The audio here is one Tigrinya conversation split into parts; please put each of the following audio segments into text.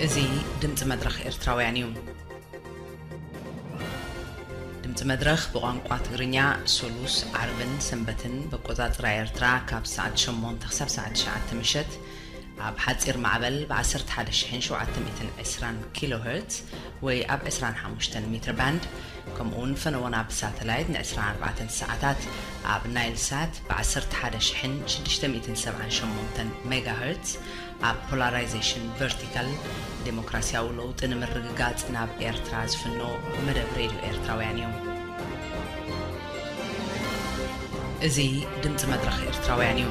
እዚ ድምፂ መድረኽ ኤርትራውያን እዩ። ድምፂ መድረኽ ብቋንቋ ትግርኛ ሶሉስ፣ ዓርብን ሰንበትን በቆፃፅራ ኤርትራ ካብ ሰዓት ሸሞንተ ክሳብ ሰዓት ትሽዓተ ምሸት ኣብ ሓፂር ማዕበል ብ ዓሰርተ ሓደ ሺሕን ሸውዓተ ሚእትን ዕስራን ኪሎ ሄርትዝ ወይ ኣብ ዕስራን ሓሙሽተን ሜትር ባንድ፣ ከምኡውን ፈነወና ብሳተላይት ን ዕስራን ኣርባዕተን ሰዓታት ኣብ ናይል ሳት ብ ዓሰርተ ሓደ ሺሕን ሽዱሽተ ሚእትን ሰብዓን ሸሞንተን ሜጋ ሄርትዝ ኣብ ፖላራይዜሽን ቨርቲካል፣ ዴሞክራሲያዊ ለውጢ ንምርግጋጽ ናብ ኤርትራ ዝፍኖ መደብ ሬድዮ ኤርትራውያን እዩ። እዚ ድምጺ መድረኽ ኤርትራውያን እዩ።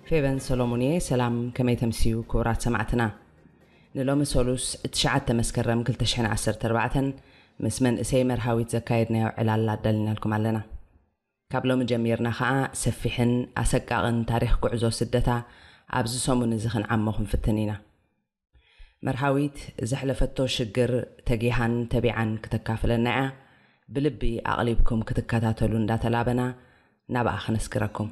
ፌቨን ሰሎሞን እየ። ሰላም፣ ከመይ ተምስዩ ክቡራት ሰማዕትና? ንሎሚ ሰሉስ ትሽዓተ መስከረም ክልተ ሽሕን ዓሰርተ ኣርባዕተን ምስ መንእሰይ መርሃዊት ዘካየድናዮ ዕላል ኣዳሊናልኩም ኣለና። ካብ ሎሚ ጀሚርና ኸኣ ሰፊሕን ኣሰቃቕን ታሪኽ ጉዕዞ ስደታ ኣብዚ ሰሙን እዚ ክንዓሞ ክንፍትን ኢና። መርሃዊት ዘሕለፈቶ ሽግር ተጊሃን ተቢዓን ክተካፍለና እያ። ብልቢ ኣቕሊብኩም ክትከታተሉ እንዳተላበና ናብኣ ክነስግረኩም።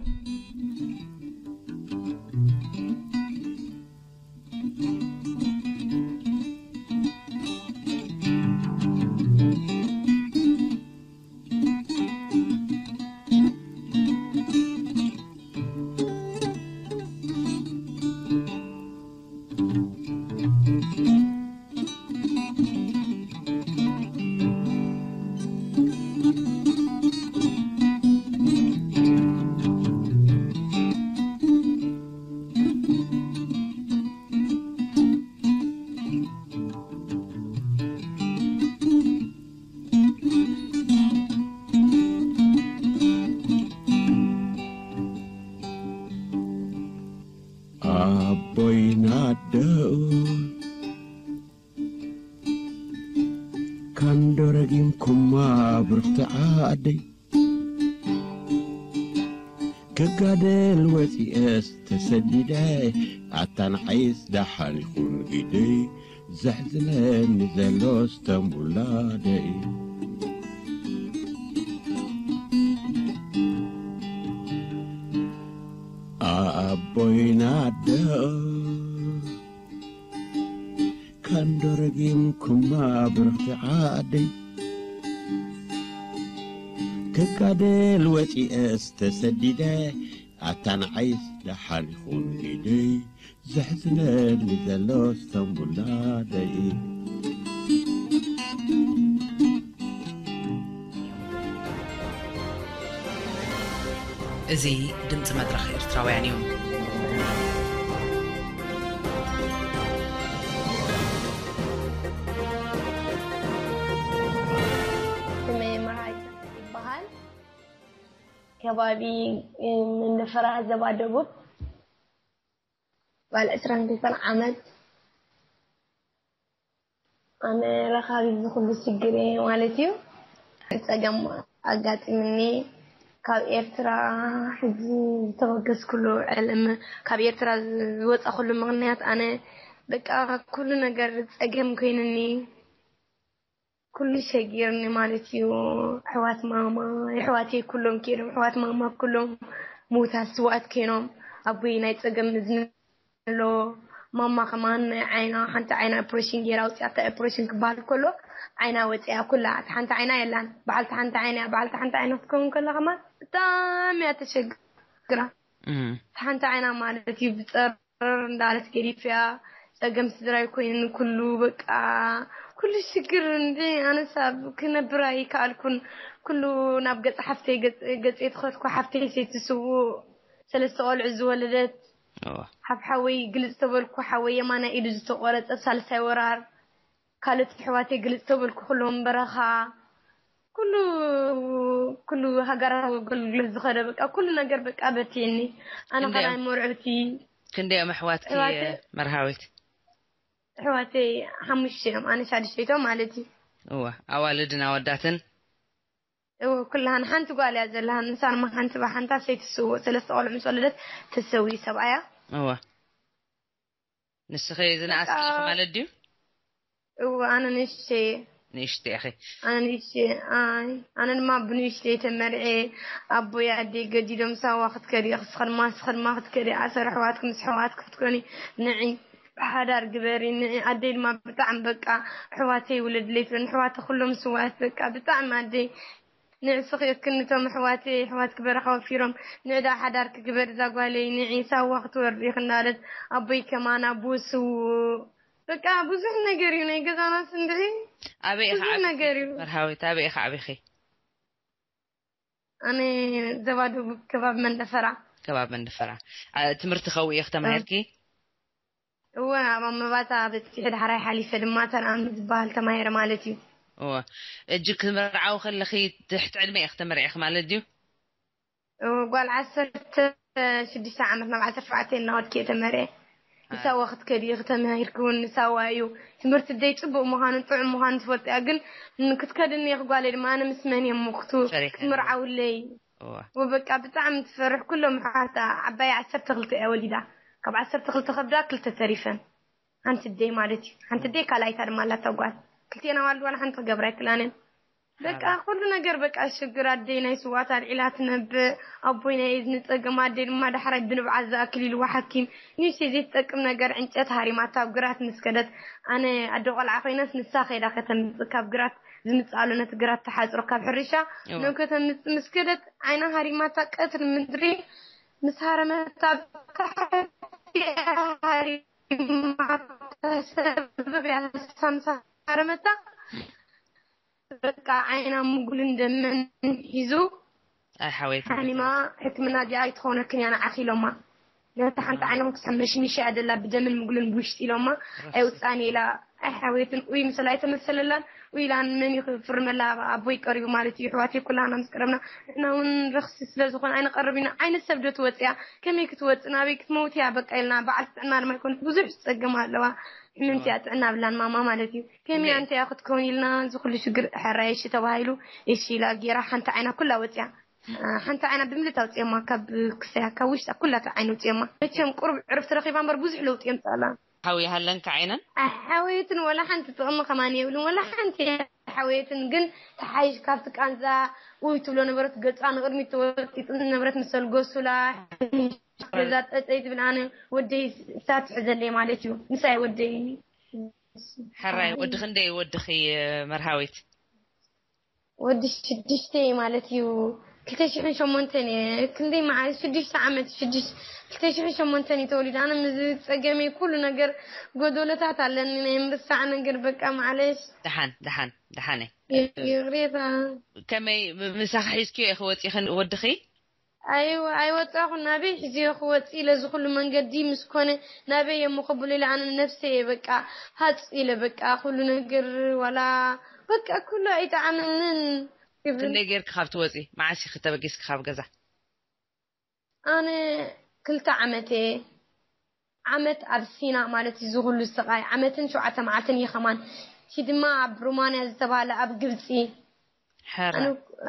ኣቦይና ኣደኡ ካንዶ ረጊምኩማ ብርኽቲ ዓደይ። ክጋደል ወፂኤስ ተሰዲደ፣ ኣታ ንዓይስ ደሓን ይኹን ኢደይ። ዘሕዝነኒ ዘሎ ስተንቡላደይ። ኣቦይና ኣደኡ ካንዶ ረጊምኩማ ብርኽቲ ዓደይ። ክጋደል ወፂኤስ ተሰዲደ፣ ኣታ ንዓይስ ደሓን ይኹን ኢደይ። ዘሕዝነኒ ዘሎ ስተንቡላደይ። እዚ ድምፂ መድረኽ ኤርትራውያን እዩ። ስመይ መርሃዊት ይበሃል። ከባቢ፣ እም፣ መንደፈራ፣ ዘባ ደቡብ። ጓል ዕስራን ክልተን ዓመት። ኣነ ረኻቢት እዚ ኩሉ ሽግር እየ ማለት እዩ። ጸገም ኣጋጢምኒ። ካብ ኤርትራ ሕጂ ዝተበገስኩሉ ዕለም፣ ካብ ኤርትራ ዝወጻኹሉ ምኽንያት ኣነ በቃ ኩሉ ነገር ጸገም ኮይኑኒ። ኩሉ ሸጊርኒ ማለት እዩ። ኣሕዋት ማማ፣ ኣሕዋተይ ኩሎም ከይዶም፣ ኣሕዋት ማማ ኩሎም ምዉታት ስውኣት ኮይኖም፣ ኣቦይ ናይ ጸገም እዝኒ ኣሎ። ማማ ከማን ናይ ዓይና፣ ሓንቲ ዓይና ኦፕሬሽን ገይራ ኣውፅኣታ። ኦፕሬሽን ክበሃል ከሎ ዓይና ወፂኣ ኩላ፣ እታ ሓንቲ ዓይና የላን። በዓልቲ ሓንቲ ዓይና እያ። በዓልቲ ሓንቲ ዓይና ክትከውን ከላ ከማን ብጣዕሚ እያ ተሸግራ። እም። እታ ሓንቲ ዓይና ማለት እዩ ብፀር እንዳለት ገዲፍያ። ጸገም ስድራይ ኮይኑኒ ኩሉ በቃ ኩሉ ሽግር እንዲ ኣነስ ኣብ ክነብር ኣይከኣልኩን። ኩሉ ናብ ገጽ ሓፍተይ ገጽ-፣ ገጽ የትኸድኩ ሓፍተይ ሰይቲ ስዉእ ሰለስተ ቆልዑ ዝወለደት እዋ። ሓፍ ሓወይ ግልጽ ተበልኩ ሓወይ የማናይ ኢዱ ዝተቆረጸ ሳልሳይ ወራር ካልኦት ኣሕዋተይ ግልጽ ተበልኩ ኩሎም በረኻ ኩሉ፣ ኩሉ ሃገራዊ ኣገልግሎት ዝኸደ በቃ ኩሉ ነገር በቃ በትየኒ። ኣነ ክንደይ ካልኣይ እዮም? መርዑቲ። ክንደይ እዮም ኣሕዋትኪ ኣሕዋተይ? መርሃዊት? ኣሕዋተይ ሓሙሽተ እዮም፣ ኣነ ሻድሸይቶም ማለት እዩ። እወ፣ ኣዋልድን ኣወዳትን? እወ፣ ኩላህን ሓንቲ ጓል እያ ዘለሃን፣ ንሳ ድማ ሓንቲ ባ-፣ ሓንታ ሰይቲ ስውእ፣ ሰለስተ ቆልዑ ምስ ወለደት ተሰዊ ሰብኣያ። እወ። ንስኺ ዝነኣስኪ ኢኺ ማለት ድዩ? እወ፣ ኣነ ንእሽተይ እየ። ንእሽተይ ኢኺ። ኣነ ንእሽተይ፣ ኣይ ኣነ ድማ ብንእሽተይ ተመርዐ። ኣቦይ ኣደይ ገዲዶም፣ ሳዋ ክትከዲ ኢኺ፣ ስኺ ድማ ስኺ ድማ ክትከዲ፣ ኣሰር ኣሕዋትኪ ምስ ኣሕዋትኪ ክትኮኒ፣ ንዒ ብሓዳር ግበሪ፣ ንዒ። ኣደይ ድማ ብጣዕሚ በቃ ኣሕዋተይ ውለድለይ ትብለኒ፣ ኣሕዋተ ኩሎም ስዋት በቃ ብጣዕሚ ኣደይ ንዕስኺ እክንቶም ኣሕዋተይ፣ ኣሕዋትኪ በረኻ ወፊሮም፣ ንዕዳ ሓዳርኪ ግበሪ እዛ ጓለይ፣ ንዒ ሳዋ ክትወርዲ ኢኺ እንዳለት፣ ኣቦይ ከማን ኣቦ ስውእ። በቃ ብዙሕ ነገር እዩ ናይ ገዛና ስንድዒ። ኣበይ ኢኻ ብዙሕ ዓቢኺ? ነገር እዩ። መርሃዊት ኣበይ ኢኻ ዓቢኺ? ኣነ ዘባ ደቡብ ከባቢ መንደፈራ። ከባቢ መንደፈራ። አ፣ ትምህርቲ ከውእ ኢኺ ተማሂርኪ? እወ፣ ኣብ ኣመባታ በፂሒ ዳሕራይ ሓሊፈ ድማ ተርኣም ዝበሃል ተማሂረ ማለት እዩ። እወ። እጂ ክትምርዓዊ ከለኺ ትሕቲ ዕድመ ኢኺ ተመርዒኺ ማለት ድዩ? እወ፣ ጓል ዓሰርተ ሽዱሽተ ዓመት ናብ ዓሰርተ ኣርባዕተ እናኸድኩ እየ ተመርዐ። ንሳዋ ክትከዲ ኢኺ ተማሂርኪ እውን ንሳዋ እዩ። ትምህርቲ ደይ ፅቡቅ ምዃኑን ጥዑም ምዃኑን ትፈልጢ እያ፣ ግን ክትከድኒ ኢኺ ጓለይ ድማ ኣነ ምስ መን እየ እሞ ክቱ-፣ ሸሪከን። ክትምርዓውለይ? እወ። ወበቃ ብጣዕሚ ትፈርሕ። ኩሎም ሓታ ዓባይ ዓሰርተ ክልተ እያ ወሊዳ። ካብ ዓሰርተ ክልተ ከብዳ ክልተ ተሪፈን። ሓንቲ ደይ ማለት እዩ። ሓንቲ ደይ ካልኣይታ ድማ ኣላታ ጓል። ክልቴና ዋልድ ዋላ ሓንቲ ክገብራ ኣይክላንን። በቃ ኩሉ ነገር በቃ ሽግር ኣደይ ናይ ስዋት ኣልዒላ ትነብእ። ኣቦይ ናይ እዝኒ ጸገም፣ ኣደይ ድማ ዳሕራይ ብንብዓት ዝኣክል ኢልዋ ሓኪም። ንእሽተይ ዘይትጠቅም ነገር ዕንጨት ሃሪማታ ኣብ ግራት ምስ ከደት፣ ኣነ ኣደ ቆልዓ ኮይነስ ንሳ ከይዳ ከተምጽእ ካብ ግራት ዝምጽኣሉ ነቲ ግራት ተሓጽሮ ካብ ሕርሻ እወ። ናብ ከተምጽእ ምስ ከደት ዓይና ሃሪማታ ቀትሪ ምድሪ ምስ ሃረመታ ብታሕቲ ሃሪማታ ሰበብ ያሳምሳ ሃረመታ። በቃ ዓይና ምጉልን ደመን ሒዙ ኣይ ሓወይት ሓኒማ ሕክምና እዚኣ ኣይትኾነክን እያ ንዓኺ ኢሎማ። ነታ ሓንቲ ዓይንኹም ክሳብ መሽሚሽ እያ ደላ ብደምን ምጉልን ብውሽጢ ኢሎማ። ኣይውፃን ኢላ ኣይሓወይትን ኡይ ምስላ ኣይተመሰለላን ኡይ ኢላ ንመን እዩ ክፍርመላ ኣቦይ ቀሪቡ ማለት እዩ። ኣሕዋተይ ኩላና ምስ ቀረብና ንሕና እውን ረኽሲ ስለ ዝኾነ ኣይንቐርብ ኢና። ዓይነት ሰብ ዶ ትወፅያ ከመይ ክትወፅእ ናበይ ክትመውት እያ በቃ ኢልና በዓል ጥዕና ድማ ኣይኮነት ብዙሕ ፀገም ኣለዋ። ሕምምቲ እያ ጥዕና ብላን ማማ ማለት እዩ። ከመይ ኣንተ እያ ክትከውን ኢልና እዚ ኩሉ ሽግር ሕራይ እሺ ተባሂሉ እሺ ኢላ ጌራ ሓንቲ ዓይና ኩላ ወፅያ። ሓንቲ ዓይና ብምልት ኣውፅየማ ካብ ክሳያ ካብ ውሽጣ ኩላ ዓይኒ ውፅየማ። መቸም ቁሩብ ዕርፍቲ ረኺባ እምበር ብዙሕ ለውጢ የምፅኣላ። ሓው ይሃለንካ ዓይነን ኣሓወይትን ወላ ሓንቲ ጥቕሚ ከማን የብልን ወላ ሓንቲ ሓወየትን ግን ተሓይሽ ካብቲ ቃንዛ ውይ ትብሎ ነበረት ገፃ ንቕድሚት ተወጢጥን ነበረት ምሰል ጎሱላ ገዛ ጠጠይ ትብል ኣነ ወደይ እሳ ትሕዘለይ ማለት እዩ ምሳይ ወደይ ሕራይ ወዲ ክንደይ ወድኺ መርሃዊት ወዲ ሽዱሽተ ማለት እዩ ክልተ ሽሕን ሸሞንተን እየ ክንደይ መዓልቲ ሽዱሽተ ዓመት ሽዱሽተ ክልተ ሽሕን ሸሞንተን እዩ ተወሊዱ ኣነ ምዝ ፀገመይ ኩሉ ነገር ጎዶሎታት ኣለኒ ናይ ምርሳዕ ነገር በቃ ማዕለሽ ደሓን ደሓን ደሓነ ይቕሬታ ከመይ ምሳኺ ሒዝክዮ ኢኺ ወፂኽን ወድኺ ኣይወ ኣይወጣኹ ናበይ ሒዝዮ ክወፅእ ኢለ እዚ ኩሉ መንገዲ ምስ ኮነ ናበይ እየ ምኸብሎ ኢለ ኣነ ነፍሰ እየ በቃ ሃፅ ኢለ በቃ ኩሉ ነገር ዋላ በቃ ኩሉ ኣይጠዓመንን ይብል ክንደይ ጌርኪ ካብ ትወፂ መዓስ ኢኺ ተበጊስኪ ካብ ገዛ ኣነ ክልተ ዓመት እየ ዓመት ኣብ ሲና ማለት እዩ ዝኹሉ ስቓይ ዓመትን ሸውዓተ መዓልትን እየ ከማን እቲ ድማ ኣብ ሮማንያ ዝተባሃለ ኣብ ግብፂ ሕረ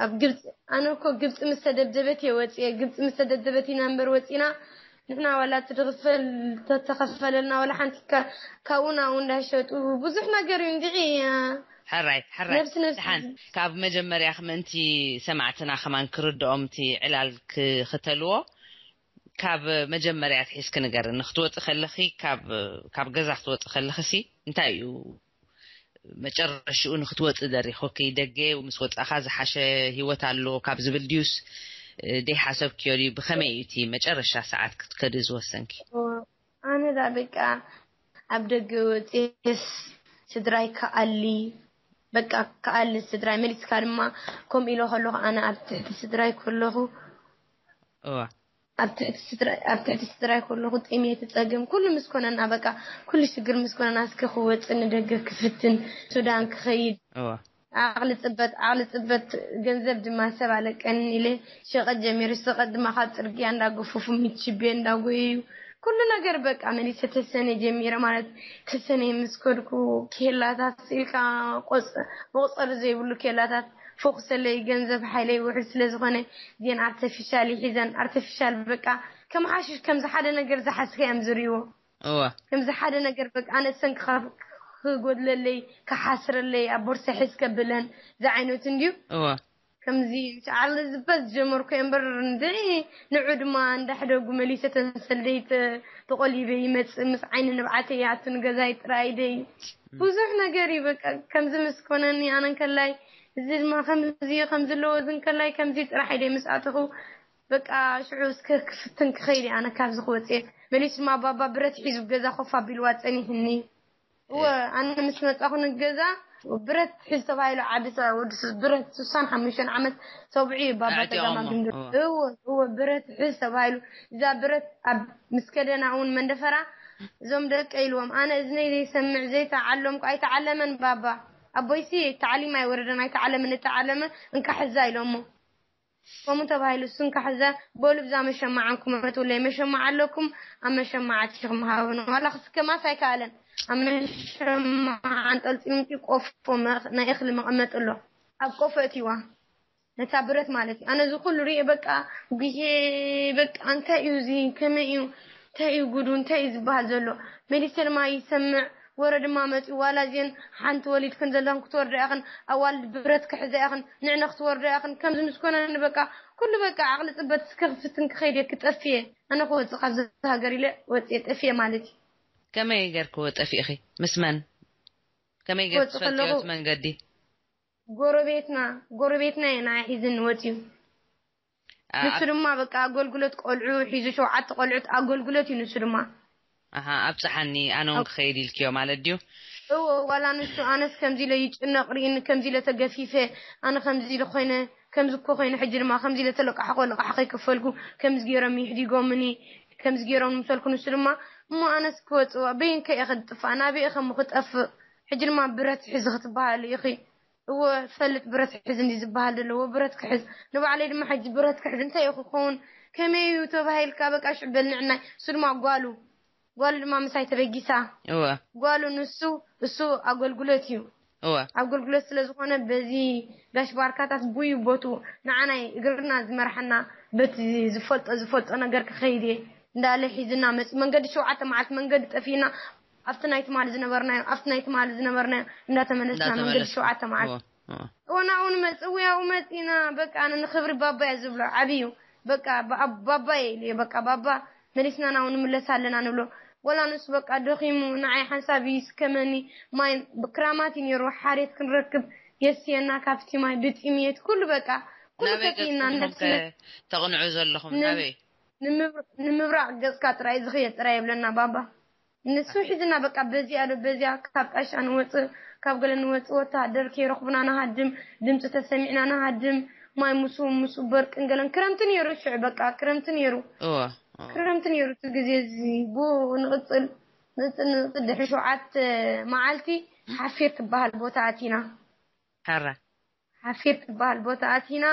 ኣብ ግብፂ ኣነ እኮ ግብፂ ምስ ተደብደበት እየ ወፅየ ግብፂ ምስ ተደብደበት ኢና እምበር ወፂና ንሕና ዋላ እቲ ድኽፈል ተተኸፈለልና ዋላ ሓንቲ ካ- ካብኡ ናብኡ እንዳሸጡ ብዙሕ ነገር እዩ እንድዒ ሕራይ ሕራይ ነብሲ ነብሲ ድሓን ካብ መጀመርያ ምእንቲ ሰማዕትና ከማን ክርድኦም እቲ ዕላል ክኽተልዎ ካብ መጀመርያ ትሒዝኪ ንገርኒ ክትወፂ ከለኺ ካብ ካብ ገዛ ክትወፂ ከለኺ ሲ እንታይ እዩ መጨረሽኡ ንክትወፂ ደሪኹኪ ደገ ምስ ወፃእኻ ዝሓሸ ሂወት ኣሎ ካብ ዝብል ድዩስ ደይሓሰብክዮ ድዩ ብኸመይ እዩ እቲ መጨረሻ ሰዓት ክትከዲ ዝወሰንኪ ኣነ ዳ በቃ ኣብ ደገ ወፅስ ስድራይ ከኣሊ በቃ ከኣሊ ስድራይ መሊስካ ድማ ከምኡ ኢሎ ከለኹ ኣነ ኣብ ትሕቲ ስድራይ ከለኹ እዋ ኣብ ትሕቲ ስድራይ ኣብ ትሕቲ ስድራይ ከለኹ ጥሜት ፀገም ኩሉ ምስ ኮነና በቃ ኩሉ ሽግር ምስ ኮነና እስከ ክወፅእ ንደገ ክፍትን ሱዳን ክኸይድ እዋ ዓቕሊ ፅበት ዓቕሊ ፅበት ገንዘብ ድማ ሰብ ኣለቀን ኢለ ሸቐጥ ጀሚሩ ሸቐጥ ድማ ካብ ፅርግያ እንዳገፈፉ ምችቤ እንዳጎየዩ ኩሉ ነገር በቃ መሊሰ ተሰነ ጀሚረ ማለት ተሰነ ምስ ከድኩ ኬላታት ኢልካ ቆፅ- መቑፀሪ ዘይብሉ ኬላታት ፎክሰለይ ገንዘብ ሓይለይ ውሕድ ስለ ዝኾነ ዜን ኣርተፊሻል ይሒዘን ኣርተፊሻል በቃ ከም ሓሽሽ ከምዚ ሓደ ነገር ዝሓዝካ እዮም ዝርእይዎ እወ። ከምዚ ሓደ ነገር በቃ ኣነ ሰንኪ ካብ ክጎድለለይ፣ ክሓስረለይ፣ ኣብ ቦርሳ ሒዝ ከብለን ዝዓይነቱ እንድዩ። እወ። ከምዚ ሻዕል ዝበል ዝጀመርኩ እየ እምበር፣ እንደ ንዑ ድማ እንዳሕደጉ መሊሰ ተንሰልደይ ተ-፣ ተቆሊበ ይመጽእ፣ ምስ ዓይኒ ንብዓተይ ይኣቱ፣ ንገዛይ ጥራይ ደይ። ብዙሕ ነገር እዩ በቃ። ከምዚ ምስ ኮነኒ ኣነ እንከላይ፣ እዚ ድማ ከምዚ ከምዚ ኣለዎ፣ እዚ እንከላይ ከምዚ ጥራሕ ኢለ ምስ ኣተኹ፣ በቃ ሽዑ እስከ ክፍትን ክኸይድ እየ ኣነ ካብዚ ክወጽእ እየ። መሊሱ ድማ ባባ ብረት ሒዙ ገዛ ኮፍ ኣቢልዋ ጸኒሕኒ። እወ፣ ኣነ ምስ መጻኹ ንገዛ ብረት ሒዙ ተባሂሉ ዓቢ ሰ-፣ ወዲ ስ-፣ ብረት ስሳን ሓሙሽተን ዓመት ሰብዑ እዩ ባባ ኣዕጢቖሞ። ተጋማጊ ምድሪ። እወ። እወ፣ እወ፣ ብረት ሒዙ ተባሂሉ። እዛ ብረት ኣብ ምስ ከደና እውን መንደፈራ እዞም ደቀ ኢልዎም። ኣነ እዝነይ ዘይሰምዕ ዘይተዓለምኩ ኣይተዓለመን ባባ። ኣቦይሲ ታዕሊም ኣይወረደን ኣይተዓለመን፣ እተዓለመ እንካ ሕዛ ኢሎሞ። ከምኡ ተባሂሉ እሱ እንካ ሕዛ በሉ ብዛ መሸማዓን ክመትውለይ መሸማዓ ኣለኩም፣ ኣብ መሸማዓ ትሽኹም ሃበኑ። ዋላ ክስከማስ ኣይከኣለን። ኣብ መሸማዓ ኣንጠልጢሉ ምፂ ቆፎ መ-፣ ናይ እኽሊ መቐመጢ ኣሎ። ኣብ ቆፎ እትይዋ። ነታ ብረት ማለት እዩ። ኣነ እዚ ኩሉ ሪኤ በቃ ግሄ በቃ እንታይ እዩ እዚ? ከመይ እዩ? እንታይ እዩ ጉዱ? እንታይ እዩ ዝበሃል ዘሎ? መሊሰ ድማ ይሰምዕ ወረ ድማ መፂኡ ዋላ እዚአን ሓንቲ ወሊድክን ዘለኽን ክትወርዳ ኢኽን፣ ኣዋልድ ብረት ክሕዛ ኢኽን፣ ንዕነ ክትወርዳ ኢኽን። ከምዚ ምስ ኮነኒ በቃ ኩሉ በቃ ዓቕሊ ፅበት እስከ ክፍትን ክኸይድ እየ ክጠፍእ እየ። ኣነ ክወፅእ ካብዚ ሃገር ኢለ ወፅየ ጠፍእ እየ ማለት እዩ። ከመይ ጌርክዎ ጠፊእኺ? ምስ መን? ከመይ ጌርኪ ክወፅእ ከለኹ ትፈልጥዮ እቲ መንገዲ? ጎረቤትና፣ ጎረቤትና እየ ንዓይ ሒዝኒ ወፂኡ። ኣ-፣ ንሱ ኣብ ድማ በቃ ኣገልግሎት ቆልዑ ሒዙ ሸውዓተ ቆልዑት ኣገልግሎት እዩ ንሱ ድማ። ኣሃ፣ ኣብጽሓኒ ኣነ እውን ኣብ ክኸይድ ኢልክዮ ማለት ድዩ? እዎ፣ ዋላ ንሱ ኣነስ ከምዚ ኢለ ይጭነቕ ርኢኒ፣ ከምዚ ኢለ ተገፊፈ፣ ኣነ ከምዚ ኢለ ኮይነ፣ ከምዚ እኮ ኮይነ፣ ሕጂ ድማ ከምዚ ኢለ ተለቃሕኮ ለቃሕ ከይከፈልኩ፣ ከምዚ ገይሮም ይሕዲጎምኒ፣ ከምዚ ገይሮም ምሰልኩ ንሱ ድማ፣ እሞ ኣነስ ክወጽእ፣ በይንከ እየ ክጥፋእ፣ ናበይ እየ ከሞ ክጠፍእ? ሕጂ ድማ ብረት ሒዚ ክትበሃሊ ኢኺ። እወ፣ ፈልጥ ብረት ክሕዝ እንዲ ዝበሃል ደለዎ፣ ብረት ክሕዝ። ንባዕለይ ድማ ሕጂ ብረት ክሕዝ እንታይ እዩ ክኸውን? ከመይ እዩ ተባሂልካ? በቃ ሽዕ በልንዕናይ። እሱ ድማ ጓሉ፣ ጓሉ ድማ ምሳይ ተበጊሳ። እወ። ጓሉ ንሱ፣ እሱ ኣገልግሎት እዩ። እወ። ኣገልግሎት ስለ ዝኾነ በዚ ጋሽ ባርካታት ቡዩ ቦቱ ንዓናይ እግርና ዝመርሓና በቲ ዝፈልጦ፣ ዝፈልጦ ነገር ክኸይድ እየ እንዳለ ሒዝና መጽ-፣ መንገዲ ሸውዓተ መዓልቲ መንገዲ ጠፊእና ኣብቲ ናይ ትማሊ ዝነበርናዮ፣ ኣብቲ ናይ ትማሊ ዝነበርናዮ እንዳተመለስና መንገዲ እንዳተመለስና። ሸውዓተ መዓልቲ። እወ፣ እወ። እወ፣ ናብኡ ንመጽእ፣ እወ፣ ያው መጺና፣ በቃ፣ ኣነ ንኽብሪ ባባ እየ ዝብሎ፣ ዓብዩ። በቃ፣ ባ-፣ ባባ እየ ኢሉ እየ፣ በቃ፣ ባባ፣ መሊስና ናብኡ ንምለስ ኣለና ንብሎ። ወላ ንሱ፣ በቃ፣ ደኺሙ፣ ንዓይ ሓንሳብ ይስከመኒ፣ ማይ፣ ክራማት እዩ ነይሩ፣ ሓሬት ክንረክብ የስየና፣ ካብቲ ማይ፣ ብጥምየት፣ ኩሉ፣ በቃ፣ ኩሉ ናበይ ከፊእና፣ ገጽኩም ነፍሲ ከ ተቕንዑ ዘለኹም? ን-፣ ናበይ? ንምብር-፣ ንምብራቕ ገጽካ ጥራይ ዝኽየ ጥራይ የብለና፣ ባባ። ንሱ ሒዝና በቃ በዚኣ ዶ በዚኣ ካብ ጣሻ ንወፅእ፣ ካብ ገለ ንወፅእ፣ ወተሃደር ከይረኽቡና ንሃድም፣ ድምፂ ተሰሚዕና ንሃድም፣ ማይ ምስ ምስ በርቅን ገለን ክረምቲ ነይሩ፣ ሽዑ በቃ ክረምቲ ነይሩ። እወ፣ እወ። ክረምቲ ነይሩ እቲ ግዜ እዚ። ብኡ ንቕፅል፣ ንቕፅል፣ ንቕፅል ድሕሪ ሸውዓተ መዓልቲ ሓፊር ትበሃል ቦታ ኣቲና። ሕረ። ሓፊር ትበሃል ቦታ ኣቲና፣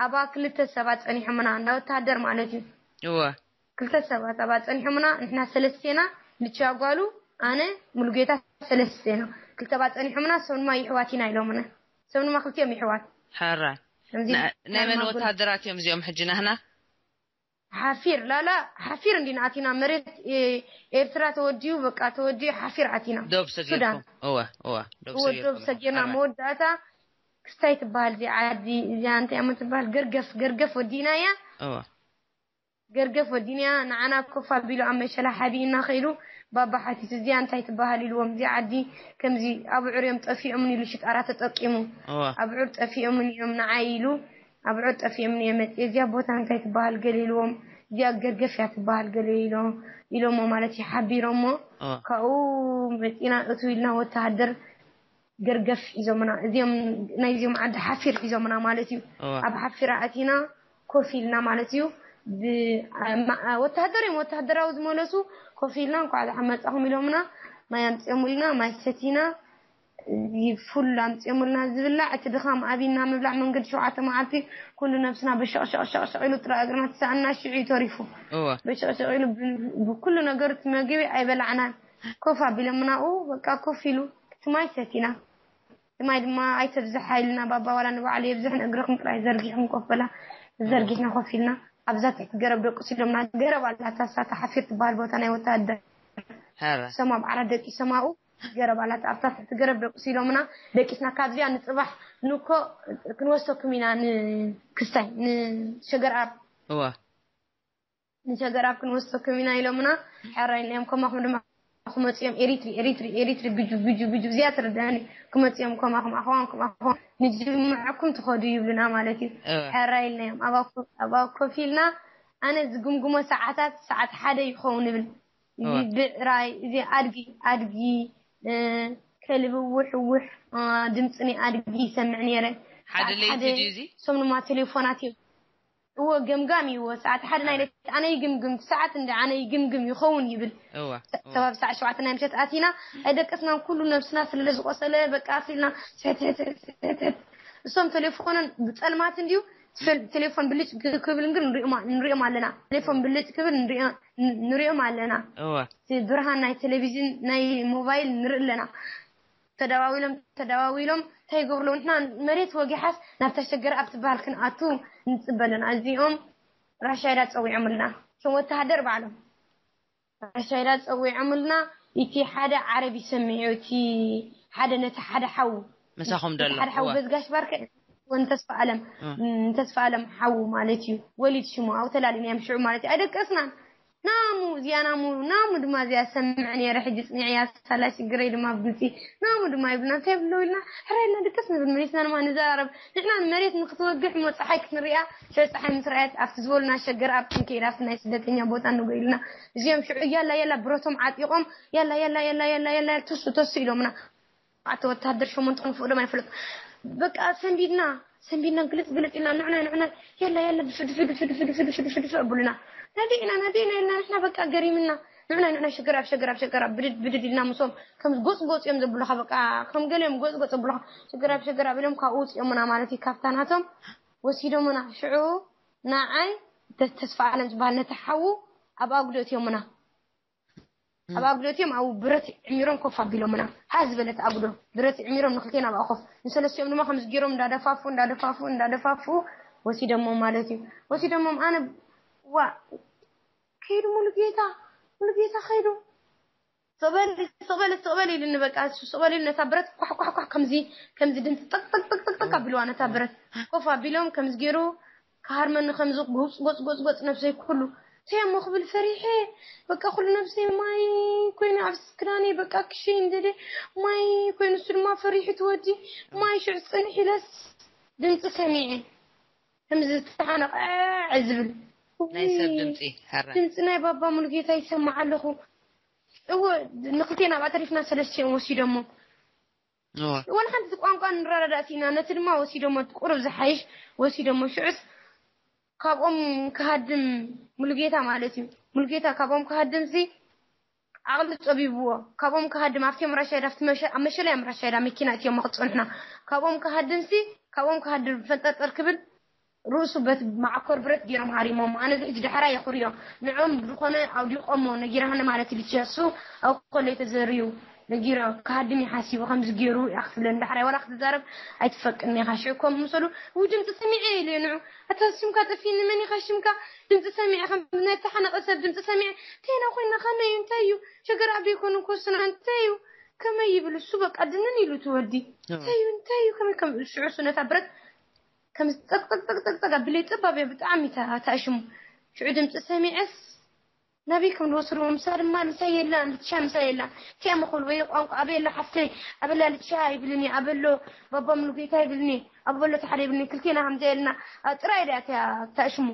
ኣብኣ ክልተ ሰባት ጸኒሖምና፣ እንዳ ወተሃደር ማለት እዩ። እወ። ክልተ ሰባት ኣብኣ ጸኒሖምና፣ ንሕና ሰለስቴና፣ ልቻ ጓሉ፣ ኣነ፣ ሙሉጌታ ሰለስቴና። ክልተ ሰባት ጸኒሖምና፣ ሰብ ድማ ይሕዋት ኢና ኢሎምና። ሰብ ድማ ክልቲኦም ይሕዋት። ሕራይ። ከምዚ ና-፣ ናይ ናይ መን ማጉል። ወተሃደራት እዮም እዚኦም ሕጂ ናህና? ሓፊር፣ ላላ፣ ሓፊር እንዲና ኣቲና፣ መሬት፣ ኤ-፣ ኤርትራ ተወዲኡ፣ በቃ ተወዲኡ፣ ሓፊር ኣቲና። ዶብ ሰጊርኩም? ሱዳን። እወ፣ እወ፣ ዶብ እወ፣ ዶብ ሰጊርኩም። ሰጊርና፣ ሕራይ። መወዳእታ ክስታይ ትበሃል እዚኣ ዓዲ፣ እዚኣ እንታይ እሞ ትበሃል? ገርገፍ፣ ገርገፍ ወዲእናያ። እወ። ገርገፍ ወዲእናያ፣ ንዓና ኮፍ ኣቢሉ ኣብ መሸላ ሓቢእና ኸይዱ፣ ባባ ሓቲቱ፣ እዚኣ እንታይ ትበሃል ኢልዎም፣ እዚኣ ዓዲ ከምዚ ኣብዑር እዮም ጠፊኦምን ኢሉ ሽጣራ ተጠቂሙ። እወ። ኣብዑር ጠፊኦምን እዮም ንዓይ ኢሉ፣ ኣብዑር ጠፊኦምን እዮም መጽየ፣ እዚኣ ቦታ እንታይ ትበሃል ገለ ኢልዎም፣ እዚኣ ገርገፍ እያ ትበሃል ገለ ኢሎም፣ ኢሎሞ ማለት እዩ፣ ሓቢሮሞ። እወ። ካብኡ መጺና እቱ ኢልና ወተሃደር ገርገፍ ሒዞምና፣ እዚኦም ናይ እዚኦም ዓዲ ሓፊር ሒዞምና ማለት እዩ። እወ። ኣብ ሓፊር ኣእቲና ኮፍ ኢልና ማለት እዩ። ብ-፣ ማ-፣ ወተሃደር እዮም፣ ወተሃደራዊ ዝመለሱ ኮፍ ኢልና፣ እንኳዕ ደሓን መጻኹም ኢሎምና፣ ማይ ኣምጺኦምልና፣ ማይ ሰቲና፣ እዚ ፉል ኣምጺኦምልና ዝብላዕ፣ እቲ ድኻም ኣብና ምብላዕ መንገዲ ሸውዓተ መዓልቲ ኩሉ ነብስና በሸቕሸቕሸቕ ኢሉ ጥራይ እግርና ተሳእና ሽዑ እዩ ተሪፉ። እወ። በሸቕሸቕ ኢሉ ብ-፣ ብኩሉ ነገሩ እቲ መግቢ ኣይበላዕናን። ኮፍ ኣቢሎምና፣ ኡ፣ በቃ ኮፍ ኢሉ፣ እቲ ማይ ሰቲና። እቲ ማይ ድማ ኣይተብዝሓ ኢልና፣ ባባ ዋላ ንባዕሉ የብዝሕን እግርኽን ጥራይ ዘርጊሕኩም ኮፍ በላ። ዘርጊሕና ኮፍ ኢልና፣ ኣብዛ ትሕቲ ገረብ ደቅሱ ኢሎምና፣ ገረብ ኣላታ፣ እሳ እታ ሓፊር ትበሃል ቦታ ናይ ወታደር። ሐረ ሰማ ኣብ ዓራት ደቂሶም ኣብኡ ገረብ ኣላት ኣብታ ትሕቲ ገረብ ደቂሱ ኢሎምና። ደቂስና ካብዚኣ ንፅባሕ ንኮ ክንወስደኩም ኢና ንክስታይ ንሸገር ኣብ እዋ ንሸገር ኣብ ክንወስደኩም ኢና ኢሎምና። ሕራይ ኢልናዮም። ከማኹም ድማ ክመፅኦም ኤሪትሪ ኤሪትሪ ኤሪትሪ ብጁ ብጁ ብጁ እዚኣ ትርዳኒ። ክመፅኦም ከማኹም ኣኽዋንኩም ኣኽዋን ንጅምዐኩም ትኸዱ ይብሉና ማለት እዩ። እዋ ሕራይ ኢልናዮም። ኣብ ኣኮ- ኣብ ኣኮፍ ኢልና ኣነ ዝግምግሞ ሰዓታት ሰዓት ሓደ ይኸውን ይብል። እዋ። ብዕራይ እዚ ኣድጊ ኣድጊ እ፣ ከልቢ ውሕ ውሕ እ፣ ድምፂ ናይ ኣድጊ ይሰምዕ ነይረ። ሓደ ሰዓት ለይቲ ሓደ ድዩ እዚ? እሶም ድማ ቴሌፎናት እዮም። እዎ ገምጋም እዩ። እዎ ሰዓት ሓደ ናይ ለይቲ ኣነ ይግምግም ሰዓት እንደ ኣነ ይግምግም ይኸውን ይብል። እዋ ከባቢ ሰዓት ሸውዓተ ናይ ምሸት ኣቲና ኣይደቀስናን። ኩሉ ነብስና ስለ ዝቆሰለ በቃ ኣሲልና ስሕትሕትሕትሕት። እሶም ቴሌፎኖን ብፀልማት እንድዩ ቴሌ- ቴሌፎን ብልጭ ክብል ግን ንሪኦም- ንሪኦም ኣለና። ቴሌፎን ብልጭ ክብል ንሪኦ- ንሪኦም ኣለና። እዋ እቲ ብርሃን ናይ ቴሌቪዥን ናይ ሞባይል ንርኢ ኣለና። ተደዋዊሎም ተደዋዊሎም እንታይ ይገብሩ ኣለዉ? ንሕና መሬት ወጊሓስ ናብታ ሸገር ኣብ ትበሃል ክንኣቱ ንፅበ ኣለና። እዚኦም ራሻይዳ ፀዊዖምልና ከም ወተሃደር ባዕሎም ራሻይዳ ፀዊዖምልና። እቲ ሓደ ዓረብ ይሰምዕ እዩ። እቲ ሓደ ነቲ ሓደ ሓዉ ምሳኹም ደሎ ሓደ ሓዉ እዋ በዝጋሽ ባርከ ወንተስፋ ኣለም እ። ተስፋ ኣለም ሓዉ ማለት እዩ። ወሊድ ሽሙ ኣብኡ ተላሊናዮም ሽዑ ማለት እዩ። ኣይደቀስናን። ናሙ እዚኣ ናሙ ናሙ ድማ እዚኣ ሰምዕ ነይረ። ሕጂ ፅኒዕያ ሳላ ሽግረይ ድማ ብግልፂ ናሙ ድማ ይብልና እንታይ ብሎ ኢልና ሕራይ ኢልና ድቀስ ንብል መሊስና ድማ ንዘራረብ። ንሕና ንመሬት ንክትወግሕ እሞ ፀሓይ ክንሪኣ ሸ ፀሓይ ምስ ረኣየት ኣብቲ ዝበሉና ሸገር ኣብ ክንከይድ ኣብቲ ናይ ስደተኛ ቦታ ንጎ ኢልና እዚኦም ሽዑ ያላ ያላ ብረቶም ዓጢቖም ያላ ያላ ያላ ያላ ያላ ተሱ ተሱ ኢሎምና። ኣተ ወታደር ሸሞንተ ንፍቅዶም ኣይፈልጥ በቃ ሰንቢድና ሰንቢድና ግልጽ ግልጽ ኢልና ንዕና ንዕና የላ የላ ድፍ ድፍ ድፍ ድፍ ድፍ ድፍ ድፍ ድፍ ድፍ ብሉና ናዲና ናዲና ኢልና ንሕና በቃ ገሪምና ንዕና ንዕና ሽግር ኣብ ሽግር ኣብ ሽግር ኣብ ብድድ ብድድ ኢልና ምሶም ከም ጎጽ ጎጽ እዮም ዘብሉኻ በቃ ከም ገሊኦም ጎጽ ጎጽ ዘብሉኻ ሽግር ኣብ ሽግር ኣብ ኢሎም ካብኡ ውጽኦምና ማለት እዩ ካብታ ናቶም ወሲዶምና ሽዑ ንዓይ ተስፋ ኣለም ዝበሃል ነቲ ሓዉ ኣብ ኣጉዶ እትዮምና ኣብ ኣጉዶ እትዮም ኣብኡ ብረት ዕሚሮም ኮፍ ኣቢሎምና። ሃ ዝበለት ኣጉዶ ብረት ዕሚሮም ንክልቴና ኣብኣ ኮፍ ንሰለስቲኦም ድማ ከምዚ ገይሮም እንዳደፋፉ እንዳደፋፉ እንዳደፋፉ ወሲደሞም ማለት እዩ። ወሲደሞም ኣነ ዋ ከይዱ ሙሉጌታ ሙሉጌታ ከይዱ ስቕበል ስቕበል ስቕበል ኢሉኒ በቃ እሱ ስቕበል ኢሉ ነታ ብረት ኳሕ ኳሕ ኳሕ ከምዚ ከምዚ ድምፂ ጥቅጥቅጥቅጥቅ ኣቢልዋ ነታ ብረት ኮፍ ኣቢሎም ከምዚ ገይሩ ክሃርመኒ ከምዚ ጎፅ ጎፅ ጎፅ ጎፅ ነብሰይ ኩሉ እንታይ እሞ ክብል ፈሪሐ በቃ ኩሉ ነብሰይ ማይ ኮይኑ ኣብ ክዳነይ በቃ ክሸይ እንደደ ማይ ኮይኑ እሱ ድማ ፈሪሑ ትወዲ ማይ ሽዑ ፅንሕ ኢለስ ድምፂ ሰሚዐ ከምዚ ዝተሓነቐ ዝብል ናይ ሰብ ድምፂ ሓራ ድምፂ ናይ ባባ ሙሉጌታ ይሰማዕ ኣለኹ እወ ንክልቴና ኣብኣ ተሪፍና ሰለስቲኦም ወሲዶሞ እወ ወላ ሓንቲ ቋንቋ ንረዳዳእ ኢና ነቲ ድማ ወሲዶሞ ቁሩብ ዝሓይሽ ወሲዶሞ ሽዑስ ካብኦም ክሃድም ሙሉጌታ ማለት እዩ ሙሉጌታ ካብኦም ክሃድም ሲ ዓቕሊ ፀቢብዎ ካብኦም ክሃድም ኣብቲኦም ራሻይዳ ኣብቲ መሸ- ኣብ መሸለያ ራሻይዳ መኪና እቲኦም ክፀንሑና ካብኦም ክሃድም ሲ ካብኦም ክሃድም ፈንጠርጠር ክብል ርእሱ በት መዓኮር ብረት ገይሮም ሃሪሞም ኣነ ሕጂ ዳሕራ የኹርዮ ንዖም ዝኾነ ኣውዲቆሞ ነጊራሃኒ ማለት እዩ ልችያ እሱ ኣብ ኮለይ ተዘርዩ ነጊሮ ክሃድም ይሓሲቡ ከምዚ ገይሩ እያ ክትብለኒ ዳሕራይ ዋላ ክትዛረብ ኣይትፈቅድኒ ኢኻ ሽዑ ከም ምሰሉ ው ድምፂ ሰሚዐ ኢለ ንዑ ኣታ ሽምካ ጠፊኒ መን ኢኻ ሽምካ ድምፂ ሰሚዐ ከም ናይ ተሓነቀ ሰብ ድምፂ ሰሚዐ ቴና ኮይና ከመይ እዩ እንታይ እዩ ሸገር ኣብ ዘይኮኑ ኮስና እንታይ እዩ ከመይ ይብል እሱ በቃ ድንን ኢሉ ትወዲ እንታይ እዩ እንታይ እዩ ከመይ ከም ሽዑ እሱ ነታ ብረት ከም ጠቅጠቅጠቅጠቅ ኣቢለይ ጠባብ እያ ብጣዕሚ ተኣሽሙ ሽዑ ድምፂ ሰሚዐስ ናበይ ከም ዝወስድዎ ምሳ ድማ ልሳ የላን ልትሻ ምሳ የላን ቲያ መኾል ወይ ቋንቋ ኣበይ ኣሎ ሓፍተይ ኣበላ ልትሻ ይብልኒ ኣበሎ ባባ ምሉጌታ ይብልኒ ኣበሎ ተሓደ ይብልኒ ክልቴና ከምዚ የልና ጥራይ ድያ ቲያ ተኣሽሙ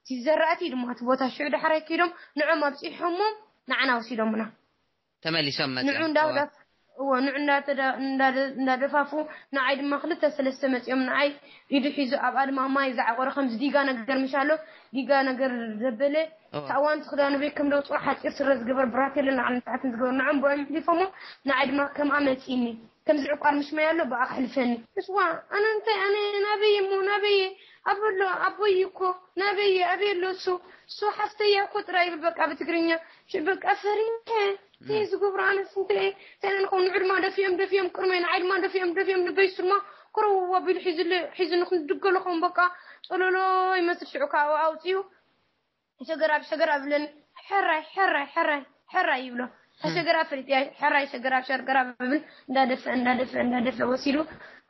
እቲ ዘራእቲ ድማ እቲ ቦታ ሽዑ ዳሕራይ ከይዶም ንዖም ኣብፂሖሞም ንዓና ወሲዶምና ተመሊሶም ንዑ መፅኦም እንዳውዳፍ እዎ ንዑ እንዳተዳ- እንዳደ- እንዳደፋፉ ንዓይ ድማ ክልተ ሰለስተ መፂኦም ንዓይ ኢዱ ሒዙ ኣብኣ ድማ ማይ ዝዓቆረ ከምዚ ዲጋ ነገር ምሽ ኣሎ ዲጋ ነገር ዘበለ እዎ። ታእዋን ትክዳኑ ቤት ከም ደውፅኦ ሓፂር ስረ ዝገበር ብራቴለ ንዓል ንታሕትን ዝገበር ንዖም ብኦም ሕሊፎሞ ንዓይ ድማ ከምኣ መፂኒ ከምዚ ዕቋር ምሽ ማይ ኣሎ ብኣ ክሕልፈኒ እስዋ ኣነ እንታይ ኣነ ናበይ እሞ ናበይ ኣበሎ ኣቦይ እኮ ናበይ ኣበይ ኣሎ እሱ እሱ ሓፍተያ እኮ ጥራይ ይብል በቃ ብትግርኛ ሽ- በቃ ፈሪሐ እንታይ ዝገብሩ ኣነስ እንታይ እንታይ ንኸውን ንዑ ድማ ደፊኦም ደፊኦም ቅድመይ ንዓይ ድማ ደፊኦም ደፊኦም ንበይሱ ድማ ኮረው ኣቢሉ ሒዙ ሒዙ ንክንድገሎ ከም በቃ ጸለሎ ይመስል ሽዑ ካብ ኣውፅኡ ሸገር ኣብ ሸገር ኣብለኒ ሕራይ ሕራይ ሕራይ ሕራይ ይብሎ ሸገራ ፈሊጥያ፣ ሕራይ ሸገራ ሸርገራ ብብል እንዳደፈ እንዳደፈ እንዳደፈ ወሲዱ።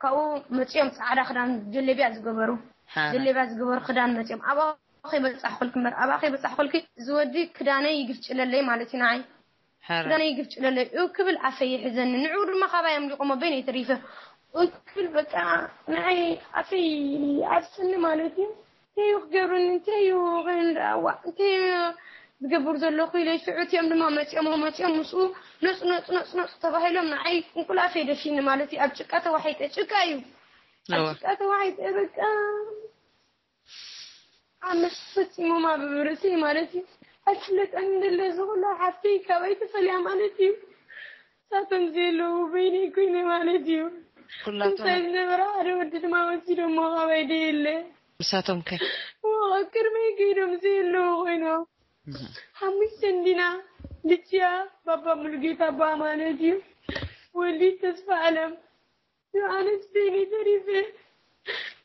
ካብኡ መጺኦም ጻዕዳ ክዳን ጀለቢያ ዝገበሩ፣ ጀለቢያ ዝገበሩ ክዳን መጺኦም ኣባኺ በጻሕኩልኪ እምበር፣ ኣባኺ በጻሕኩልኪ። እዚ ወዲ ክዳነይ ይግፍጭለለይ ማለት እዩ ንዓይ። ክዳነይ ይግፍጭለለይ እዩ ክብል ኣፈይ ይሕዘኒ። ንዕኡ ድማ ካባይ ኣምሊቖሞ በይነይ ተሪፈ። ክብል በቃ ንዓይ ኣፈይ ኣብስኒ ማለት እዩ። እንታይ እዩ ክገብርኒ? እንታይ እዩ ክንዳዋ? እንታይ እዩ ዝገብር ዘለኹ ኢለ ሽዑ እቲኦም ድማ መፂኦም መፂኦም ምስኡ ነፁ ነፁ ነፁ ነፁ ተባሂሎም ንዓይ እንቁላፈይ ደፊኒ ማለት እዩ። ኣብ ጭቃ ተዋሒጠ፣ ጭቃ እዩ፣ ኣብ ጭቃ ተዋሒጠ በቃ ኣመስ ፈፂሞማ ብብርእሰይ ማለት እዩ። ኣይፍለጠን እንደለ ዝኹላ ሓፍተይ ካባይ ተፈልያ ማለት እዩ። ሳቶም ዘየለዉ በይነይ ኮይነ ማለት እዩ። ኩላቶም እንታይ ዝነበረ ሓደ ወዲ ድማ ወሲዶሞ ካባይ ደየለ። ንሳቶም ከ ቅድመይ ከይዶም ዘየለዉ ኮይኖም ሓሙሽተ እንዲና ልጅያ ባባ ሙሉጌታ ኣባ ማለት እዩ። ወልዲ ተስፋ ኣለም ኣነስ በይነይ ተሪፈ።